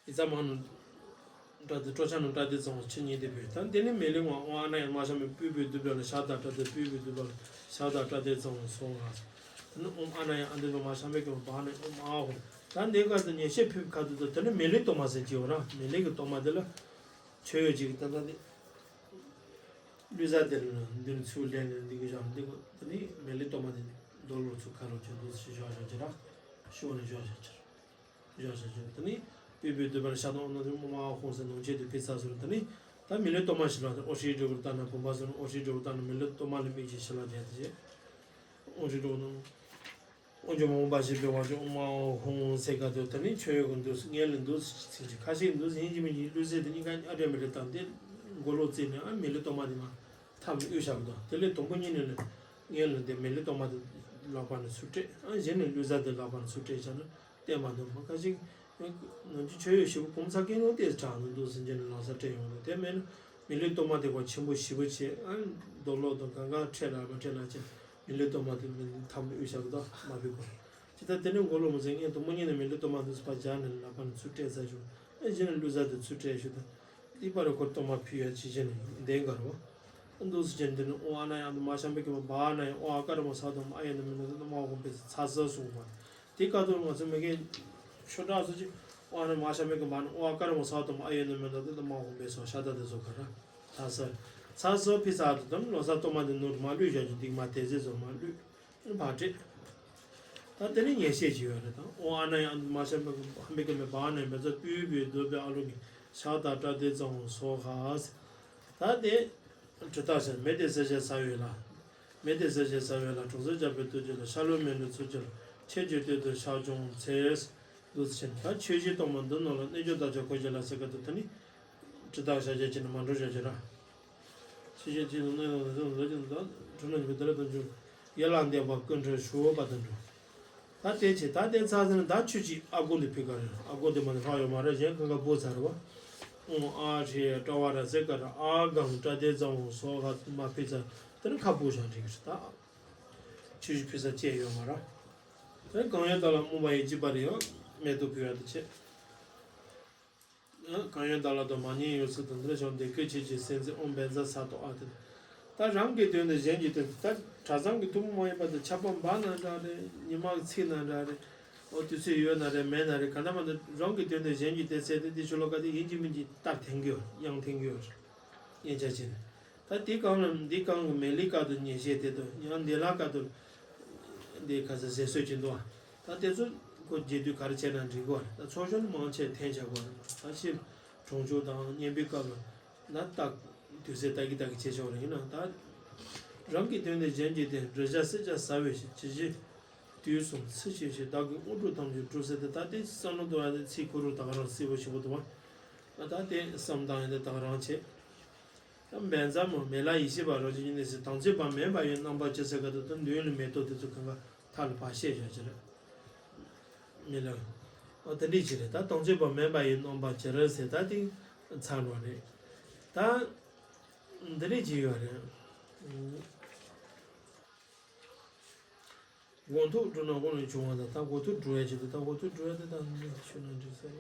ཨི་ཙ་མ་ནོ། ཏྲ་ཏེ་སྤྲོ་འཆམ་ནོ་ཏྲ་ཏེ་ཙ་འོང་ཆུ་གཉིས་དེ་ཕུལ། ད་དེ་ནས་མེ་ལེ་ངོ་ཨོ་ཨ་ན་ཡ་མ་ཤམ་པའི་པུས་པུས་བསྡུས་པ་ལ་ཤ་དང་ཏྲ་ཏེ་པུས་པུས་བསྡུས་པ་ལ་ཤ་དང་ཏྲ་ཏེ་ཙ་འོང་སོ་ཧ། དེ་ནས་ཨོམ་ཨ་ན་ཡ་ཨ་འདི་པེ་མ་ཤམ་པེ་ཀི་མ་བ་ན་ཡ་ཨོམ་ཨ་ཧོ། ད་འདི་ག་དུ་ཉེ་ཤེས་ཕུལ་ཁ་དུ་དུ་དེ་ནས་མེ་ལེ་གཏོར་མ་ཟེར་གྱི་ཡོད་ར་མེ་ལེ་གི་གཏོར་མ་དེ་ལ། མཆོད་ཡོད་ཅིག་ད་ལྟ་དེ། ལུས་ཟ་དེ་ལ་འདི་ནས་ཚུར་ལེན་ནས་འདི་གི་བཞག་འདི་གོ་དེ་ནས་མེ་ལེ་གཏོར་མ་དེ་རྡོ་ལོ་ཚུར་ཁ་ལོ་ཅན་དུ་ཞི་བཞག་བཞག་ཅི་ར། ཤོག་ནས་བཞག་བཞག་ཅི་ར། བཞག་བཞག་ཅི་ར་དེ་ནས་པུས་པུས་བསྡུས་པ་ལ་ཤ་དང་ཨོ་ནོ་དེ་མོ་མ་ཧོང་ཟེར་ནང་ཆེད་དུ་ཕི་ཚ་ཟེར་དེ་ནས་ད་མེ་ལེ་གཏོར་མ་ཞིག་ལ་ཨོ་ཧྲི་འགྲོ་བར་ལྟ་ན་བུམ་པ་ཟེར་ཨོ་ཧྲི་འགྲོ་བར་ལྟ་ན་མེ་ལེ་གཏོར་མ་ལ་མིག་ཅིག་ཞི་ལ་བྱས་ཏེ་བྱས། ཨོ་ཧྲི་འགྲོ་ན། ཨོ་ཇོ་མོ་པ་ཞེས་པའི་བར་གྱི་ཨོ་མ་ཧོང་ཟེར་ག་དུ་དེ་ནི་ཆོས་ཡོད་ཀྱི་འདུག་ངས་ལ་འདུག་ཚིག་ཅིག་ཁ་ཤས་འདུག་ཡིན་གྱི་མིན་གྱི་ལུས་ཟེར་དེ་གཉིས་ཀ་ཨ་འདྲ་མི་འདྲ་དང་དེ་མགོ་ལོག་བརྩིས་ནས་ཨ་མེ་ལེ་གཏོར་མ་དེ་མ་ཐབས་ནས་གཡུག་བཞག་གི་འདུག་དེ་ལས་དང་པོ་ཉིད་ནས་ལས་ངས་ལ་དེ་མེ་ལེ་གཏོར་མ་དེ་ལག་པ་ནས་ཚུར་སྤྲད་ཨ་གཞན་ནས་ལུས་ཟ་དེ་ལག་པ་ནས་ཚུར་སྤྲད་བཞག་ན་བསྟན་མ་འདུག་མ་ཁ་ཤས་ ནང་ཆོས་ཆོས་ཡོད་ཞེ་པོ་གོམས་ཚ་སྐད་ནོ་ཏེ་དྲག་ནོ་འདུག་ཟེར་གྱི་ནི་ལང་ས་སྤྲད་ཡོང་ལ། དེ་མེད་ན་མི་ལུས་གཏོར་མ་དེ་བ་ཆེན་པོ་ཞེ་པོ་བྱས། ཨ་རྡོ་ལོག་དང་གང་ག་ཁྲལ་ལ་མ་ཁྲལ་ལ་བྱས། མི་ལུས་གཏོར་མ་དེ་མི་ཐམ་དབུས་ཞག་དང་མ་བུད་གོ། ཅི་ད་དེ་ནས་མགོ་ལོག་མི་ཚེ་ངས་དུ་མ་ཉིན་ནས་མི་ལུས་གཏོར་མ་འདུག་ཟེར་བ་སྦྱར་ནས་ལག་པ་ནས་ཚུར་སྤྲད་ཚར་ཞུ། ཨེ་གཞི་ནས་ལུས་ཟ་དེ་ཚུར་སྤྲད་ཞུ་དང་། ཏི་པ་རེ་ཁོ་གཏོར་མ་ཕུལ་ཡ་ཅི་བྱས་ནས་འདེང་ག་རོ། འདུག་སེ་བྱས་འདི་ནི་ཨོ་ཨ་ན་ཡང་དུ་མ་ཤམ་པའི་གི་མ་བ་ཨ་ན་ཡང་ཨོ་ཨ་ཀ་ར་མ་ས་དང་ཨ་ཡ་ན་མི་ན་དུ་མ་འོང་པའི་ཚ་ས་སོང་བ། དེ་ཀ་དུ་ང་ཚོ་མི་གེ་ཤོ་ཏྲ་སོ་ཅི་ཨོ་ཨ་ན་མ་ཤམ་པའི་གི་མ་ན་ཨོ་ཨ་ཀ་ར་མ་ས་དང་ཨ་ཡ་ན་མི་ན་དུ་མ་འོང་པའི་སོ་ཤ་ད་དེ་སོ་ག་ར་ཚ་ས་ཚ་ས་ཕི་ས་དུ་དམ་ལོ་ས་གཏོར་མ་དེ་ནོར་མ་ལུས་བཞག་ཅིག་དིག་མ་དེ་ཚེ་ཚོ་མ་ལུས། བ་སྤྲད། ད་དེ་ནི་ཉེས་བཤད་ཅིག་ཡོད་རེད་དང་། ཨོ་ཨ་ན་ཡང་མ་ཤམ་པའི་ཧམ་པའི་གི་མེ་བ་ཨ་ན་ཡང་མེ་ཚ་པུས་པུས་འདོད་པའི་ཨ་ལོ་གི་ཤ་དང་སྐྲ་དེ་ཙམ་སོགས་ཧ། ད་དེ་གྲི་ལྟག་ཤ་མེ་དེ་ཟེར་བྱས་ཟ་བའི་ལ། མེ་དེ་ཟེར་བྱས་ཟ་བའི་ལ་གྲོང་གསེབ་རྒྱལ་པོའི་ཐུགས་རྗེ་ལ་ཤ་ལོ་མེ་ལོ་ཚུལ་གྱིས་ལ་ཆེ་རྒྱུ་སྟོད་དུ་ཤ་ཅུང་ཚེ། འདུག་ཟེར་ད་ཆོས་བཞི་གཏོང་མ་འདི་ནང་ལ་རྣལ་འབྱོར་བདག་ཅག་གོ་རྒྱུ་ལ་ཟེར་ག་དུ་ད་ནི་གྲི་ལྟག་ཤ་བྱས་ཀྱི་ནི་མ་འགྲོ་བྱ་རྒྱུ་ར། ཤེས་བྱའི་ཚིག་དང་གནས་དང་ལས་དང་ལོ་རྒྱུས་དང་དྲི་ལན་གྱི་བདེ་ལ་དང་འཇུག་ཡན་ལག་འདེབས་པ་ཀུན་གྲོལ་ཞུ་བ་དང་འགྲོ། ད་དེ་ཆེ་ད་དེ་ཚ་ཟེར་ན་ད་ཆུ་གཅིག་ཨ་སྒོར་འདི་ཕི་ག་རེད། ཨ་སྒོར་འདི་མ་ནི་ཧ་ཡོད་མ་རེད། གཞན་གང་ག་བུ་ཚ་རེད་བ། ཨོང་ཨ་ཧྲེ་ཀྲ་བ་ར་ཟེ་ཀ་ར་ཨ་གང་ཀྲ་དེ་ཙང་སོ་ཧ་མ་ཕི་ཚ་དེ་ནི་ཁ་བུ་ཞང་འགྲིག་གི་རེད། ད་ཆུ་གཅིག་ཕི་ས་བཅད་ཡོད་མ་ར། དེ་གང་ཡོད་ད་ལ་རྨོངས་པ་ཡི་འཇིགས་པ་རེད་ཡང་མེད་དུ་ཕུལ་བ་དུ་བྱེད། གང་ཡོད་བདག་ལ་དང་མ་ཉེས་ཡོད་ཚུལ་དང་འདིར་བྱུང་བདེ་སྐྱིད་ཆེད་ཀྱི་སེམས་ཅན་ཨོམ་བན་ཛ་ས་ཏོ་ཨ་ཏི། ད་རང་གི་དོན་དང་གཞན་གྱི་དོན་ད་གྲྭ་ཚང་གི་ཐུན་མོང་མ་ཡིན་པ་དང་ཆབ་བམ་འབག་ན་འདྲ་རེད། ཉི་མ་ཚིག་ན་འདྲ་རེད། ཨོ་དུས་ཚོད་ཡོད་ན་རེད་མེད་ན་རེད། ག་འདྲ་མ་འདྲ་རང་གི་དོན་དང་གཞན་གྱི་དོན་ཟེར་ཏེ་འདི་ཆུ་ལོ་ཀ་དེ་ཡིན་གྱི་མིན་གྱི་ལྟར་འཐེན་གྱི་ཡོད་དབྱངས་འཐེན་གྱི་ཡོད་རེད། སྙན་ཆ་བྱས་ནས། ད་དེ་གང་ལ་འདི་གང་གི་མེ་ལི་ཀ་དུ་ཉེ་ཤེས་དེ་དུ་ཡང་འདི་ལ་ཀ་དུ་འདི་ག་ས་ཟེར་སྲོལ་གྱི་འདུག་ད་དེ་ཚོ་ཁོ་རྒྱས་བསྡུས་ག་རེ་བྱས་ན་འགྲིག་གོ། ད་ཚོགས་ཆུང་མང་ཆེ་འཐེན་བྱ་གོ། ད་ཕྱིར་གྲོང་ཆོག་དང་བསྙེན་པའི་སྐབས་ལ་ན་རྟགས་དུས་ཚོད་ལྟ་གི་ལྟ་གི་བྱེད་ཆོག་རེད། ཡིན་ན་ད་རང་གི་དོན་དེ་གཞན་གྱི་དོན་རི་བྱ་སེ་བྱ་ཟ་བའི་ཞིག་ཇི་ཞིག་དུས་གསུམ་ཚུལ་ཤེས་ཤིག་བདག་གི་དངོས་གྲུབ་ཐམས་ཅད་སྒྲུབ་ཟེར་ཏེ་ད་དེ་བསམ་བློ་གཏོང་ཡ་དེ་ཚིག་ཁོ་རུ་ད་ག་རང་སྲིད་པོ་ཞིག་པོ་འདུག་བ། ད་དེ་བསམ་སྟངས་ཡ་དེ་ད་ག་རང་བྱེད། ད་བན་ཛ་མོ་མེ་ལ་ཡེ་ཤེས་པ་རང་བཞིན་གྱི་གནས་སུ་དང་ཚོད་པ་མེད་པ་ཡི་རྣམ་པ་ཅི་ཟེར་ག་དུ་དུ་མདུན་ལ་མེ་ཏོག་དེ་ཚོ་གང་ག་མཐའ་ལ་བ་ཤེས་བཞག་ཅི་རེད། མེ་ལ། ཨོ་དེ་འདྲས་ཅི་རེད། ད་དང་ཚོད་པ་མེད་པ་ཡི་རྣམ་པ་ཅི་རེད་ཟེར་ད་དེ་ཚར་བ་རེད། ད་འདི་འདྲས་ཅི་ཡོད་རེད། འགོག་ཐུག་སྒྲུབ་ན་དབང་ལས་བྱུང་བ་དང་ད་འགོག་ཐུག་སྒྲུབ་ཡ་ཅིག་དང་ད་འགོག་ཐུག་སྒྲུབ་ཡ་དེ་ད་འདི་ཆོས་ན་འགྲིག་ས་རེད།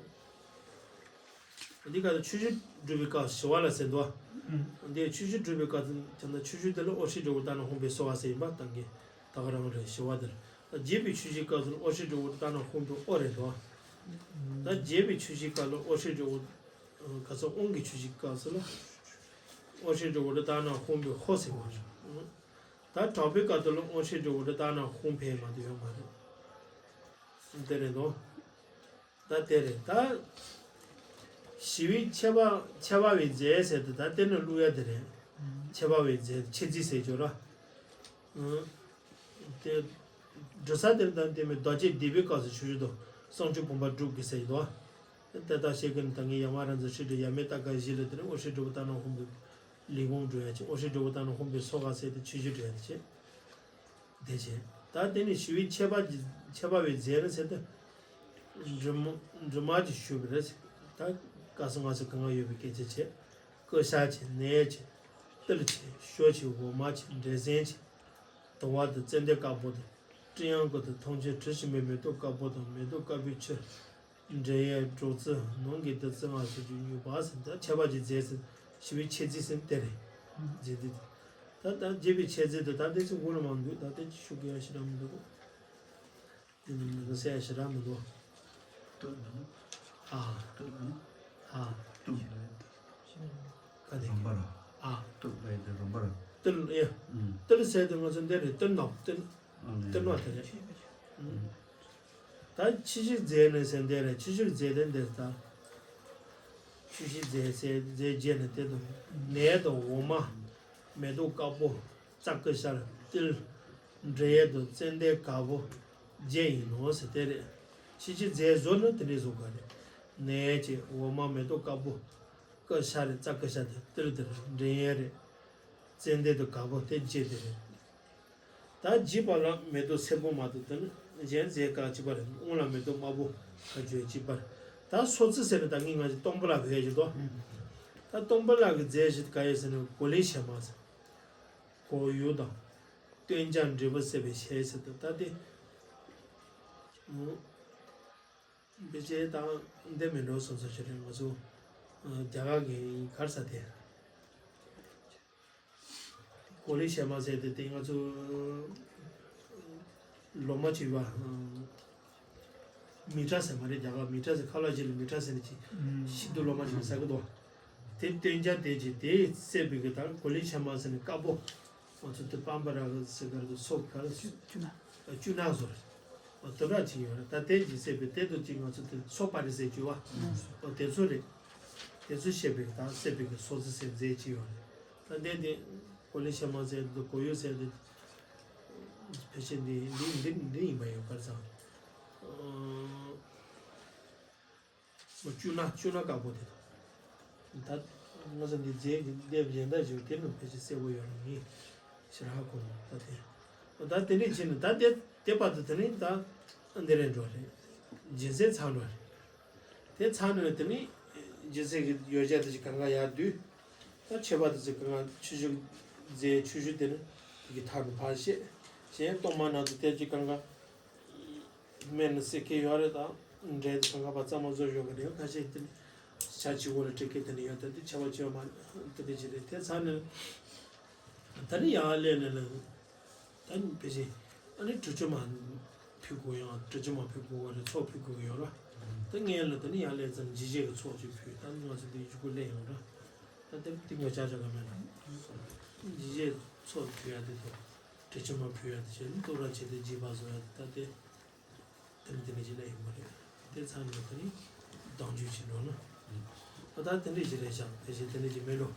འདི་ག་ད་ཆོས་ཞུ་སྒྲུབ་པའི་སྐབས་ཞི་བ་ལ་ཟེར་འདུག་འདི་ཆོས་ཞུ་སྒྲུབ་པའི་སྐབས་དེ་ད་ཆོས་ཞུ་དེ་ལ་ཨོ་ཧྲི་འགྲོ་བ་ལྟ་ན་ཧོང་པའི་སོ་བ་ཟེར་ཡིན་པ་ད་གི་ད་ག་རང་རེད། ཞི་བ་དེ་ལ་ད་རྒྱས་པའི་ཆོས་ཞུའི་སྐབས་དེ་ལ་ཨོ་ཧྲི་འགྲོ་བ་ལྟ་ན་ཧོང་པའི་ཨོ་རེད་འདུག་ད་རྒྱས་པའི་ཆོས་ཞུའི་སྐབས་ལ་ཨོ་ཧྲི་འགྲོ་བ་ག་ཚོད་དབང་གི་ཆོས་ཞུའི་སྐབས་སུ་ལ་ཨོ་ཧྲི་འགྲོ་བ་ལྟ་ན་ཧོང་པའི་ཧོ་ཟེར་བ་རེད། ད་དྲག་པོའི་སྐབས་དུ་ལ་དབང་ཤེས་འགྲོ་བོ་དེ་ལྟ་ན་ཧོང་ཕེ་མ་དུ་ཡོང་མ་རེད། དེ་རེད་དོ། ད་དེ་རེད་ད། ཞི་བའི་ཆད་པ་ཆད་པ་བའི་རྫས་ཟེར་དུ་ད་དེ་ནི་བླུག་ཡ་དེ་རེད། ཆད་པ་བའི་རྫས་ཆད་རྫས་ཟེར་ཆོག་ར། དེ། འབྲི་ས་དེར་དང་དེ་མི་རྡོ་རྗེ་བཟླས་པའི་སྐབས་སུ་ཆུ་ཞུ་དང་གསང་ཆུ་བུམ་པ་སྒྲུབ་དགོས་ཟེར་ཡོད་དོ། དེ་ལྟར་བཤད་ཀྱི་ནི་ད་ངས་ཡ་མ་ར་འཛིན་ཧྲི་ཏྲི་ཡ་མེ་ཏ་ཀ་བཞི་ལ་དེ་ནི་དབང་ཤེས་འགྲོ་བོ་ལྟ་ན་ཧོང་པོའི། ལས་བུམ་སྒྲུབ་ཡ་ཆེ། དབང་ཤེས་སྒྲུབ་པ་དང་ནི་ཧོང་པའི་སོ་ག་ཟེར་ཏེ་ཆོས་སྤྱོད་སྒྲུབ་ཡ་ཆེ། དེ་ཆེ། ད་དེ་ནི་ཞི་བའི་ཆད་པ་གྱི་ཆད་པ་བའི་རྫས་ནི་ཟེར་ཏེ། འབྲུ་མ་འབྲུ་མ་གྱི་ཞུ་བ་རེད། ད་ག་སུ་ང་སུ་གང་ག་ཡོད་པའི་སྐད་ཆ་ཆེ། ཀུ་ཤ་ཆེ། ནས་ཆེ། ཏིལ་ཆེ། ཞོ་ཆེ། འོ་མ་ཆེ། འབྲས་སེན་ཆེ། དུ་བ་དང་ཙན་དན་དཀར་པོ་དང་། སྤྲི་གཡང་ཀུ་དང་། ཐང་ཆེན་དྲི་ཞིམ་པའི་མེ་ཏོག་དཀར་པོ་དང་། མེ་ཏོག་དཀར་པོའི་ཆུ། འབྲེལ་ཡས་སྒྲོག་ཙེ་ནང་གི་བདུད་རྩི་ལྔ་བཅུ་ཉུས་པ་ཟེར། ད་ཆད་པ་གྱི་རྫས་ཟེར། ཞི་བའི་ཆད་རྫས་ཟེར་དེ་རེད། རྫས་འདི། ད་ད་རྒྱས་པའི་ཆད་རྫས་དེ་ད་དེ་ཚོ་དགོས་ལ་མང་འདུག་ད་དེ་ཆུ་གི་ཡ་ཞི་ར་མི་འདུག་དེ་ནི་མི་གི་སེ་ཡ་ཞི་ར་མི་འདུག་ཏུ་ལ་ནི། ཨ། ཏུ་ལ་ནི། ཨ། ཏུ་ལ་ནི། ག་དེ་རིམ་པ་ར། ཨ། ཏུ་ལ་ཡི་དེ་རིམ་པ་ར། ཏུ་ལ་ཡ། ཨུམ། ཏུ་ལ་ཟེར་དེ་ང་ཚོ་འདི་རེད། ཏུ་ལ་ནོག་ཏུ་ལ། ཨ་ནི། ཏུ་ལ་ནོག་དེ་རེད། ཨུམ། ད་ཕྱི་ཕྱིར་རྫས་ནི་ཟེར་འདི་རེད། ཕྱི་ཕྱིར་རྫས་དེ་འདིར་ད། ཕྱི་ཕྱིར་རྫས་ཟེར་རྫས་བརྒྱད་ནི་དེ་དང་ནས་དང་འོ་མ། མེ་ཏོག་དཀར་པོ། རྩྭ་ཀུ་ཤ། ཏིལ། འབྲེལ་ཡས་དང་ཙན་དན་དཀར་པོ། བརྒྱད་ཡིན་ནོ་ཟེར་དེ་རེད། ཕྱི་ཕྱིར་རྫས་བཟོ་ནི་དེ་འདྲའི་བཟོ་ག་རེད། ནས་ཀྱི་འོ་མ་མེ་ཏོག་དཀར་པོ། ཀུ་ཤ་རེད། རྩྭ་ཀུ་ཤ་དང་ཏིལ་དེ་རེད། འབྲེལ་ཡས་རེད། ཙན་དན་དང་དཀར་པོ་དེ་བརྒྱད་དེ་རེད། ད་བརྗིད་པ་ལ་མེ་ཏོག་སེར་པོ་མ་གཏོགས་དེ་ནི་གཞན་རྫས་ག་གཅིག་པ་རེད། དབང་ལ་མེ་ཏོག་དམར་པོ་ཁ་བརྗོད་གཅིག་པ་རེད། ད་སོ་རྩི་ཟེར་ནས་ད་ངས་ང་ཚོ་སྟོང་པ་ལ་བས་ཞིག་དོ། ད་སྟོང་པ་ལ་གི་རྫས་ཞིག་ག་ཡོད་ཟེར་ནས་གོ་ལའི་བྱེ་མ་ཟེར། གོ་ཡུ་དང་། སྟོན་ཀྱང་འབྲས་བུ་སད་པའི་ཞལ་ཟེར་དུ་ད་དེ། ཕལ་ཆེར་དང་འདི་མི་འགྲོ་སོང་ས་ཞིག་རེད། ང་ཚོ་རྒྱ་གར་གི་གར་ས་དེ། གོ་ལའི་བྱེ་མ་ཟེར་དེ་དེ་ང་ཚོ་ལོ་མ་བྱེ་བ། མི་ཏྲ་ཟེར་མ་རེད། རྒྱ་གར་མི་ཏྲ་ཟེར། ཁ་ལ་ཇི་ལ་མི་ཏྲ་ཟེར་ནས་ཅི། ཤིན་ཏུ་ལོ་མ་བྱེ་བ་ཟེར་གི་འདུག་དེ་སྟོན་ཀྱང་དེ་ཅི་དེ་སད་པའི་གི་ད་གོ་ལའི་བྱེ་མ་ཟེར་ནས་དཀར་པོ། ང་ཚོ་དེ་པམ་པ་ར་གི་ཟེར་གར་དུ་སོ་གར། ཅུ་ན། ཅུ་ན་ཟོར། དེ་འདྲ་ཅིག་ཡོད་རེད། ད་དེ་ཅི་སད་པའི་དེ་དུ་ཅིག་ང་ཚོ་དེ་སོ་པ་རི་ཟེར་ཅུ་བ། དེ་ཚོ་རེད། དེ་ཚོ་བཤད་པའི་གི་ད་སད་པའི་གི་སོ་རྩི་ཟེར་རྫས་ཅིག་ཡོད་རེད། ད་འདི་འདི་གོ་ལའི་བྱེ་མ་ཟེར་འདུག་གོ་ཡུ་ཟེར་འདུག་ཕལ་ཆེར་འདི་འདི་འདི་འདི་ཡིན་པ་ཡོད་གར་ཙང་། ཨ། བཅུ་ན་བཅུ་ན་དཀར་པོ་དེ་དང་། ད་ང་ཚོ་འདི་རྫས་ཀྱི་ལྡེབ་གཞན་དག་ཞིག་དེ་ནི་ཕལ་ཆེར་སེར་པོ་ཡོད་རེད། ངས་ཕྱིར་ཧ་གོ་མོ་ད་དེ། ད་དེ་ནས་བྱས་ནས་ད་དེ་དེ་བར་དུ་དེ་ནས་ད་འདི་རེད་འགྲོ་རེད། སྦྱིན་སྲེག་ཚང་འགྲོ་རེད། དེ་ཚར་ནས་དེ་ནི་སྦྱིན་སྲེག་གི་ཡོ་བྱད་དེ་ཅིག་གང་ག་ཡར་བསྡུས། ད་མཆོད་པ་དེ་ཅིག་གང་ག་ཆུ་བཞུ་རྫས་ཆུ་བཞུ་དེ་ནི་དེ་གི་མཐའ་ནས་ཕར་བཤད། གཞན་གཏོར་མ་ནང་དུ་དེ་ཅིག་གང་ག་སྨན་ནི་སེ་ཁེ་ཡོད་རེད། ད་འབྲས་དེ་གང་ག་པ་གཙང་མ་བཟོ་ཡོད་གི་རེད། ཁ་ཤས་དེ་ནི་ཆ་ཆི་བོ་ལ་སྤྲད་མཁན་དེ་ནི་ཡོད། ད་དེ་ཆ་བ་ཆེ་བ་མ་དེ་འདྲ་ཅིག་རེད། དེ་ཚར་ནས་ད་ནི་ཡར་སླེབས་ནས་ལ། ད་ནི་ཕལ་ཆེར་ཨ་ནི་དྲི་ཆུ་མ་ཕུལ་དགོས་ཡང་དྲི་ཆུ་མ་ཕུལ་དགོས་པ་རེད། ཚོགས་ཕུལ་དགོས་ཀྱི་ཡོད་ར། ད་ངས་ལ་ད་ནི་ཡར་སླེབས་ཙམ་འབྱི་བྱེད་ཀྱི་ཚོགས་ཅིག་ཕུལ། ད་ནི་ང་ཚོ་འདི་ཡུ་གུ་སླེབས་ཡོང་ར། ད་དེ་ཏིང་ངེ་ཅག་ཅག་ག་མེད་ལ། འབྱི་བྱེད་ཚོགས་ཕུལ་ཡ་དེ་དང་། དྲི་ཆུ་མ་ཕུལ་ཡ་དེ་བྱས་ནས་གཏོར་ར་བྱས་ཏེ་འབྱིན་པ་བཟོ་ཡ་དེ་ད་དེ། དེ་ནི་དེ་ནི་ཅི་ལ་ཡོང་བ་རེད། དེ་ཚང་ནས་དེ་ནི་གདངས་རྒྱུད་ཅིག་འགྲོ་ན། ཨ་ད་དེ་འདྲ་ཅིག་རེད་ཤག་དེ་བཞིན་དེ་འདྲ་ཅིག་མེད་ལོ།